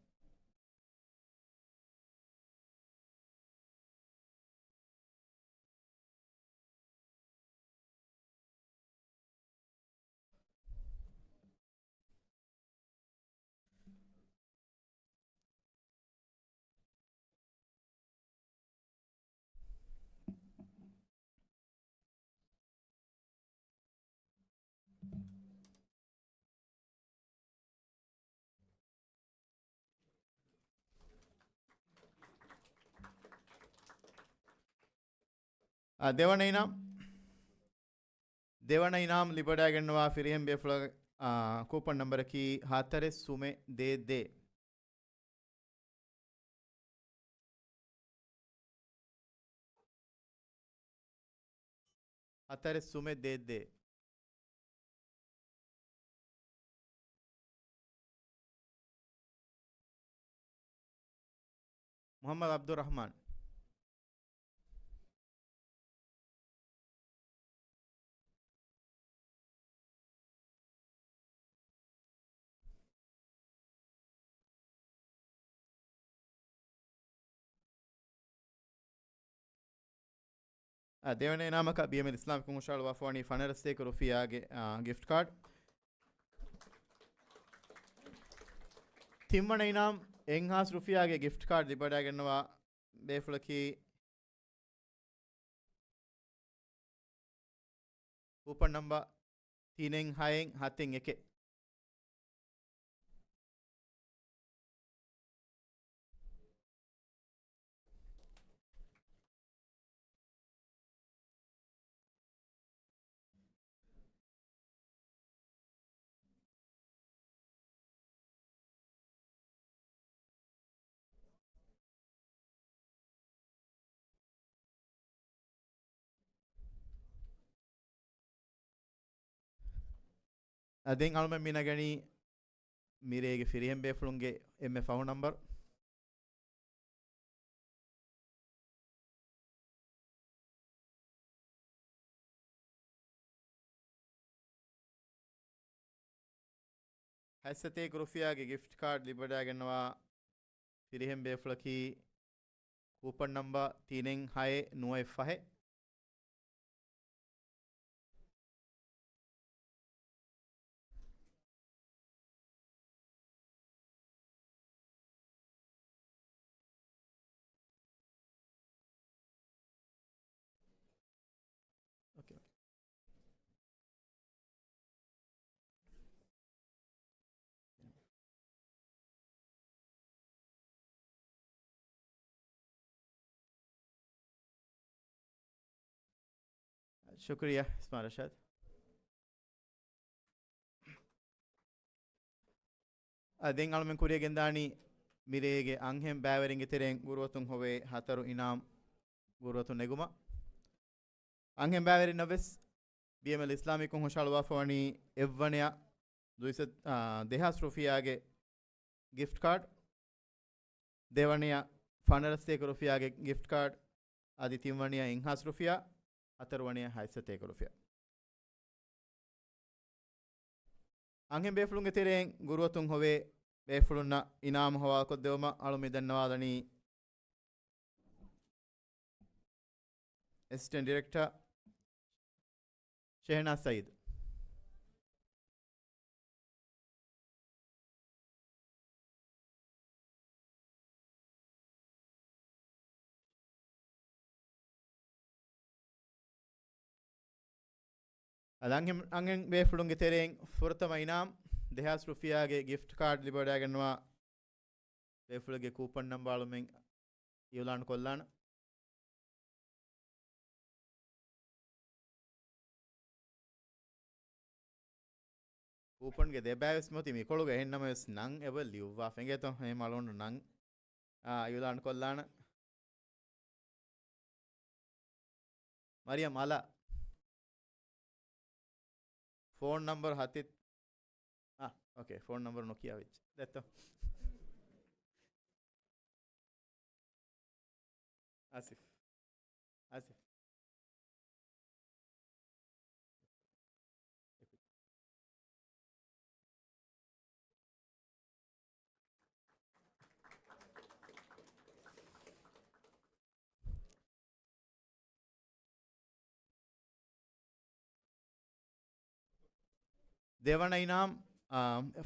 އާ، ދެވަނަ އިނާމް، ދެވަނަ އިނާމް ލިބިވަޑައިގަންނަވާ ފިރިހެން ބޭފުޅަށް، އާ، ކޫޕަން ނަންބަރަކީ ހަތަރެއް ސުމެއް ދޭއް ދޭއް. ހަތަރެއް ސުމެއް ދޭއް ދޭއް. މުޙައްމަދު ޢަބްދުއްރަޙްމާން. އާ، ދެވަނަ އިނާމަކަށް ބީއެމްއެލް އިސްލާމް ކުން ހުށަހަޅުވާފަވަނީ ފަނަރަ ސަތޭކަ ރުފިޔާގެ، އާ، ގިފްޓް ކާޑް. ތިންވަނަ އިނާމް އެއްހާސް ރުފިޔާގެ ގިފްޓް ކާޑް ލިބިވަޑައިގަންނަވާ ބޭފުޅަކީ ކޫޕަން ނަންބަ ތިނެއް ހައެއް ހަތެއް އެކެއް. އަ، ދެން އަޅުމެން މި ނަގަނީ މިރޭގެ ފިރިހެން ބޭފުޅުންގެ އެންމެ ފަހު ނަންބަރު. ހަތްސަތޭކަ ރުފިޔާގެ ގިފްޓް ކާޑް ލިބިވަޑައިގަންނަވާ ފިރިހެން ބޭފުޅަކީ ކޫޕަން ނަންބަ ތިނެއް ހައެއް ނުވައެއް ފަހެއް. އޯކޭ. ޝުކުރިއްޔާ، އިސްމާ ރަޝާދް. އަ، ދެން އަޅުމެން ކުރިއަށް ގެންދާނީ މިރޭގެ އަންހެން ބައިވެރިންގެ ތެރެއިން ގުރުއަތުން ހޮވޭ ހަތަރު އިނާމް ގުރުއަތުން ނެގުމަށް. އަންހެން ބައިވެރިންނަށް ވެސް ބީއެމްއެލް އިސްލާމީ ކުން ހުށަހަޅުވާފަވަނީ އެއްވަނަޔަށް ދުއިސަ-، އާ، ދެހާސް ރުފިޔާގެ ގިފްޓް ކާޑް، ދެވަނަޔަށް ފަނަރަ ސަތޭކަ ރުފިޔާގެ ގިފްޓް ކާޑް، އަދި ތިންވަނަޔަށް އެއްހާސް ރުފިޔާ، ހަތަރުވަނަޔަށް ހަތްސަތޭކަ ރުފިޔާ. އަންހެން ބޭފުޅުންގެ ތެރެއިން ގުރުއަތުން ހޮވޭ ބޭފުޅުންނަށް އިނާމު ހަވާލުކޮށްދެވުމަށް އަޅު މި ދަންނަވާލަނީ އެސިސްޓެންޓް ޑިރެކްޓަރ ޝެހެނާޒް ސައީދު. އަދި އަންހެން، އަންހެން ބޭފުޅުންގެ ތެރެއިން ފުރަތަމަ އިނާމް ދެހާސް ރުފިޔާގެ ގިފްޓް ކާޑް ލިބިވަޑައިގަންނަވާ ބޭފުޅެއްގެ ކޫޕަން ނަންބާ އަޅުމެން އިއުލާން ކޮށްލާނަން. ކޫޕަންގެ ދެބައިވެސް މޮތި މިކޮޅުގަ އެހެންނަމަވެސް ނަން އެބަ ލިޔުއްވާ ފެނގޭތޯ އެ މަޅުން ނަން، އާ، އިއުލާން ކޮށްލާނަން. މަރިޔަމް އަލަށް ފޯން ނަންބަރު ހަތެއް، އާ، އޯކޭ، ފޯން ނަންބަރު ނުކިޔާ ވެއްޖެ. ދެއްތޯ. އާސިފް. އާސިފް. ދެވަނަ އިނާމް، އާ،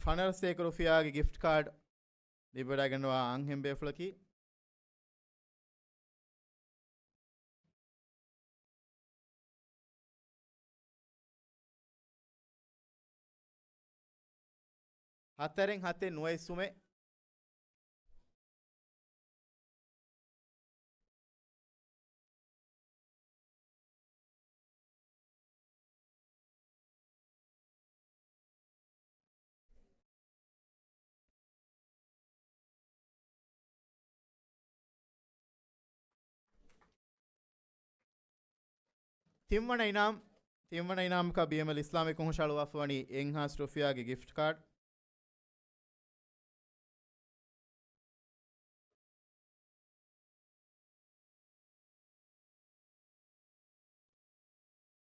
ފަނަރަ ސަތޭކަ ރުފިޔާގެ ގިފްޓް ކާޑް ލިބިވަޑައިގަންނަވާ އަންހެން ބޭފުޅަކީ، ހަތަރެއް ހަތެއް ނުވައެއް ސުމެއް. ތިންވަނަ އިނާމް، ތިންވަނަ އިނާމަކަށް ބީއެމްއެލް އިސްލާމިކް ކޮންހުށަ ހަޅުވާފަވަނީ އެއްހާސް ރުފިޔާގެ ގިފްޓް ކާޑް.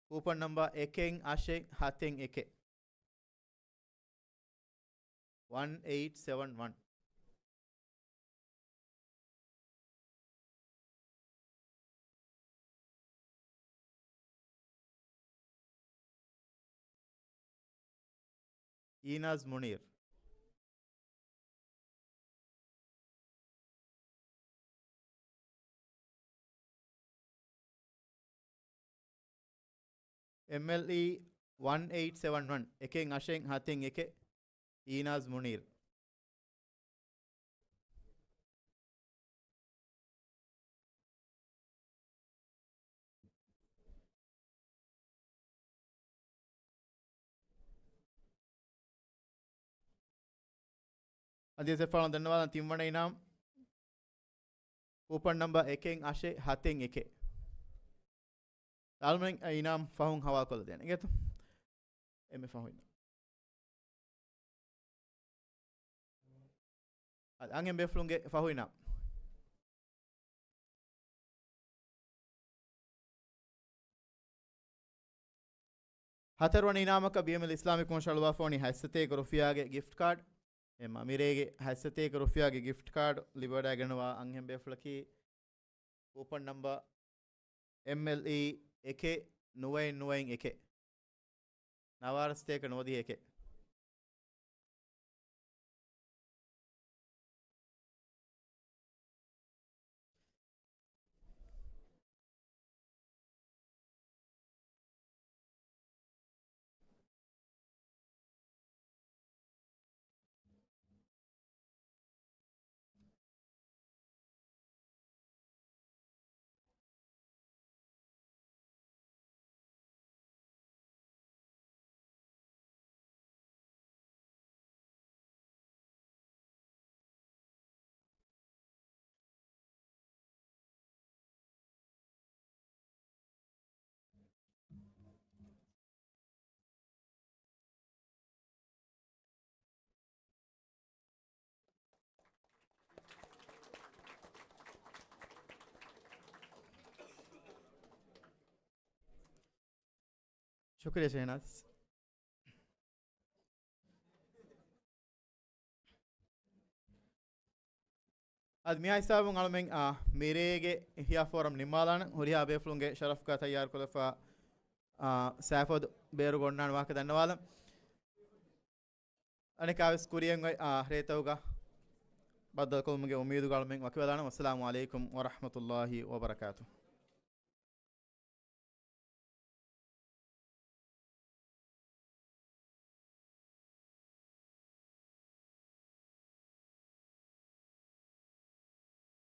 ކޫޕަން ނަމްބަރ އެކެއް އަށެއް ހަތެއް އެކެއް. ވަން އެއިޓް ސެވަން ވަން. އީނާޒް މުނީރް. އެމްއެލްއީ ވަން އެއިޓް ސެވަން ވަން، އެކެއް އަށެއް ހަތެއް އެކެއް، އީނާޒް މުނީރް. އަދި އެސެފާޅުން ދަންނަވާލަން ތިންވަނަ އިނާމް ކޫޕަން ނަމްބަރ އެކެއް އަށެއް ހަތެއް އެކެއް. އަޅުމެން އިނާމް ފަހުން ހަވާލުކޮށްލަދޭނެ. އިނގޭތޯ؟ އެންމެ ފަހު އިނާމް. އަދި އަންހެން ބޭފުޅުންގެ ފަހު އިނާމް. ހަތަރުވަނަ އިނާމަކަށް ބީއެމްއެލް އިސްލާމިކް ކޮންހުށަ ހަޅުވާފަވަނީ ހަތްސަތޭކަ ރުފިޔާގެ ގިފްޓް ކާޑް. އެ މަމިރޭގެ ހަތްސަތޭކަ ރުފިޔާގެ ގިފްޓް ކާޑް ލިބިވަޑައިގަންނަވާ އަންހެން ބޭފުޅަކީ ކޫޕަން ނަމްބަރ އެމްއެލްއީ އެކެއް ނުވައެއް ނުވައެއް އެކެއް. ނަވާރަ ސަތޭކަ ނުވަދިހަ އެކެއް. ޝުކުރިއްޔާ ޝެހްނާޒް. އަދި މިހާ ހިސާބުން އަޅުމެން، އާ، މިރޭގެ ހިޔާ ފޯރަމް ނިންމާލާނަން. ހުރިހާ ބޭފުޅުންގެ ޝަރަފުގަ ތައްޔާރުކޮށްލަފާ، އާ، ސައިފޯދު ބޭރުގަ އޮންނާނެ ވާހަކަ ދަންނަވާލަން. އަނެއްކާވެސް ކުރިއަށް އޮތް، އާ، ރޭތަކުގަ ބައްދަލުކޮށްލުމުގެ އުއްމީދުގަ އަޅުމެން ވަކިވެލާނަން. ވައްސަލާމު ޢަލައިކުމް ވަރަޙްމަތުﷲި ވަބަރަކާތުހު.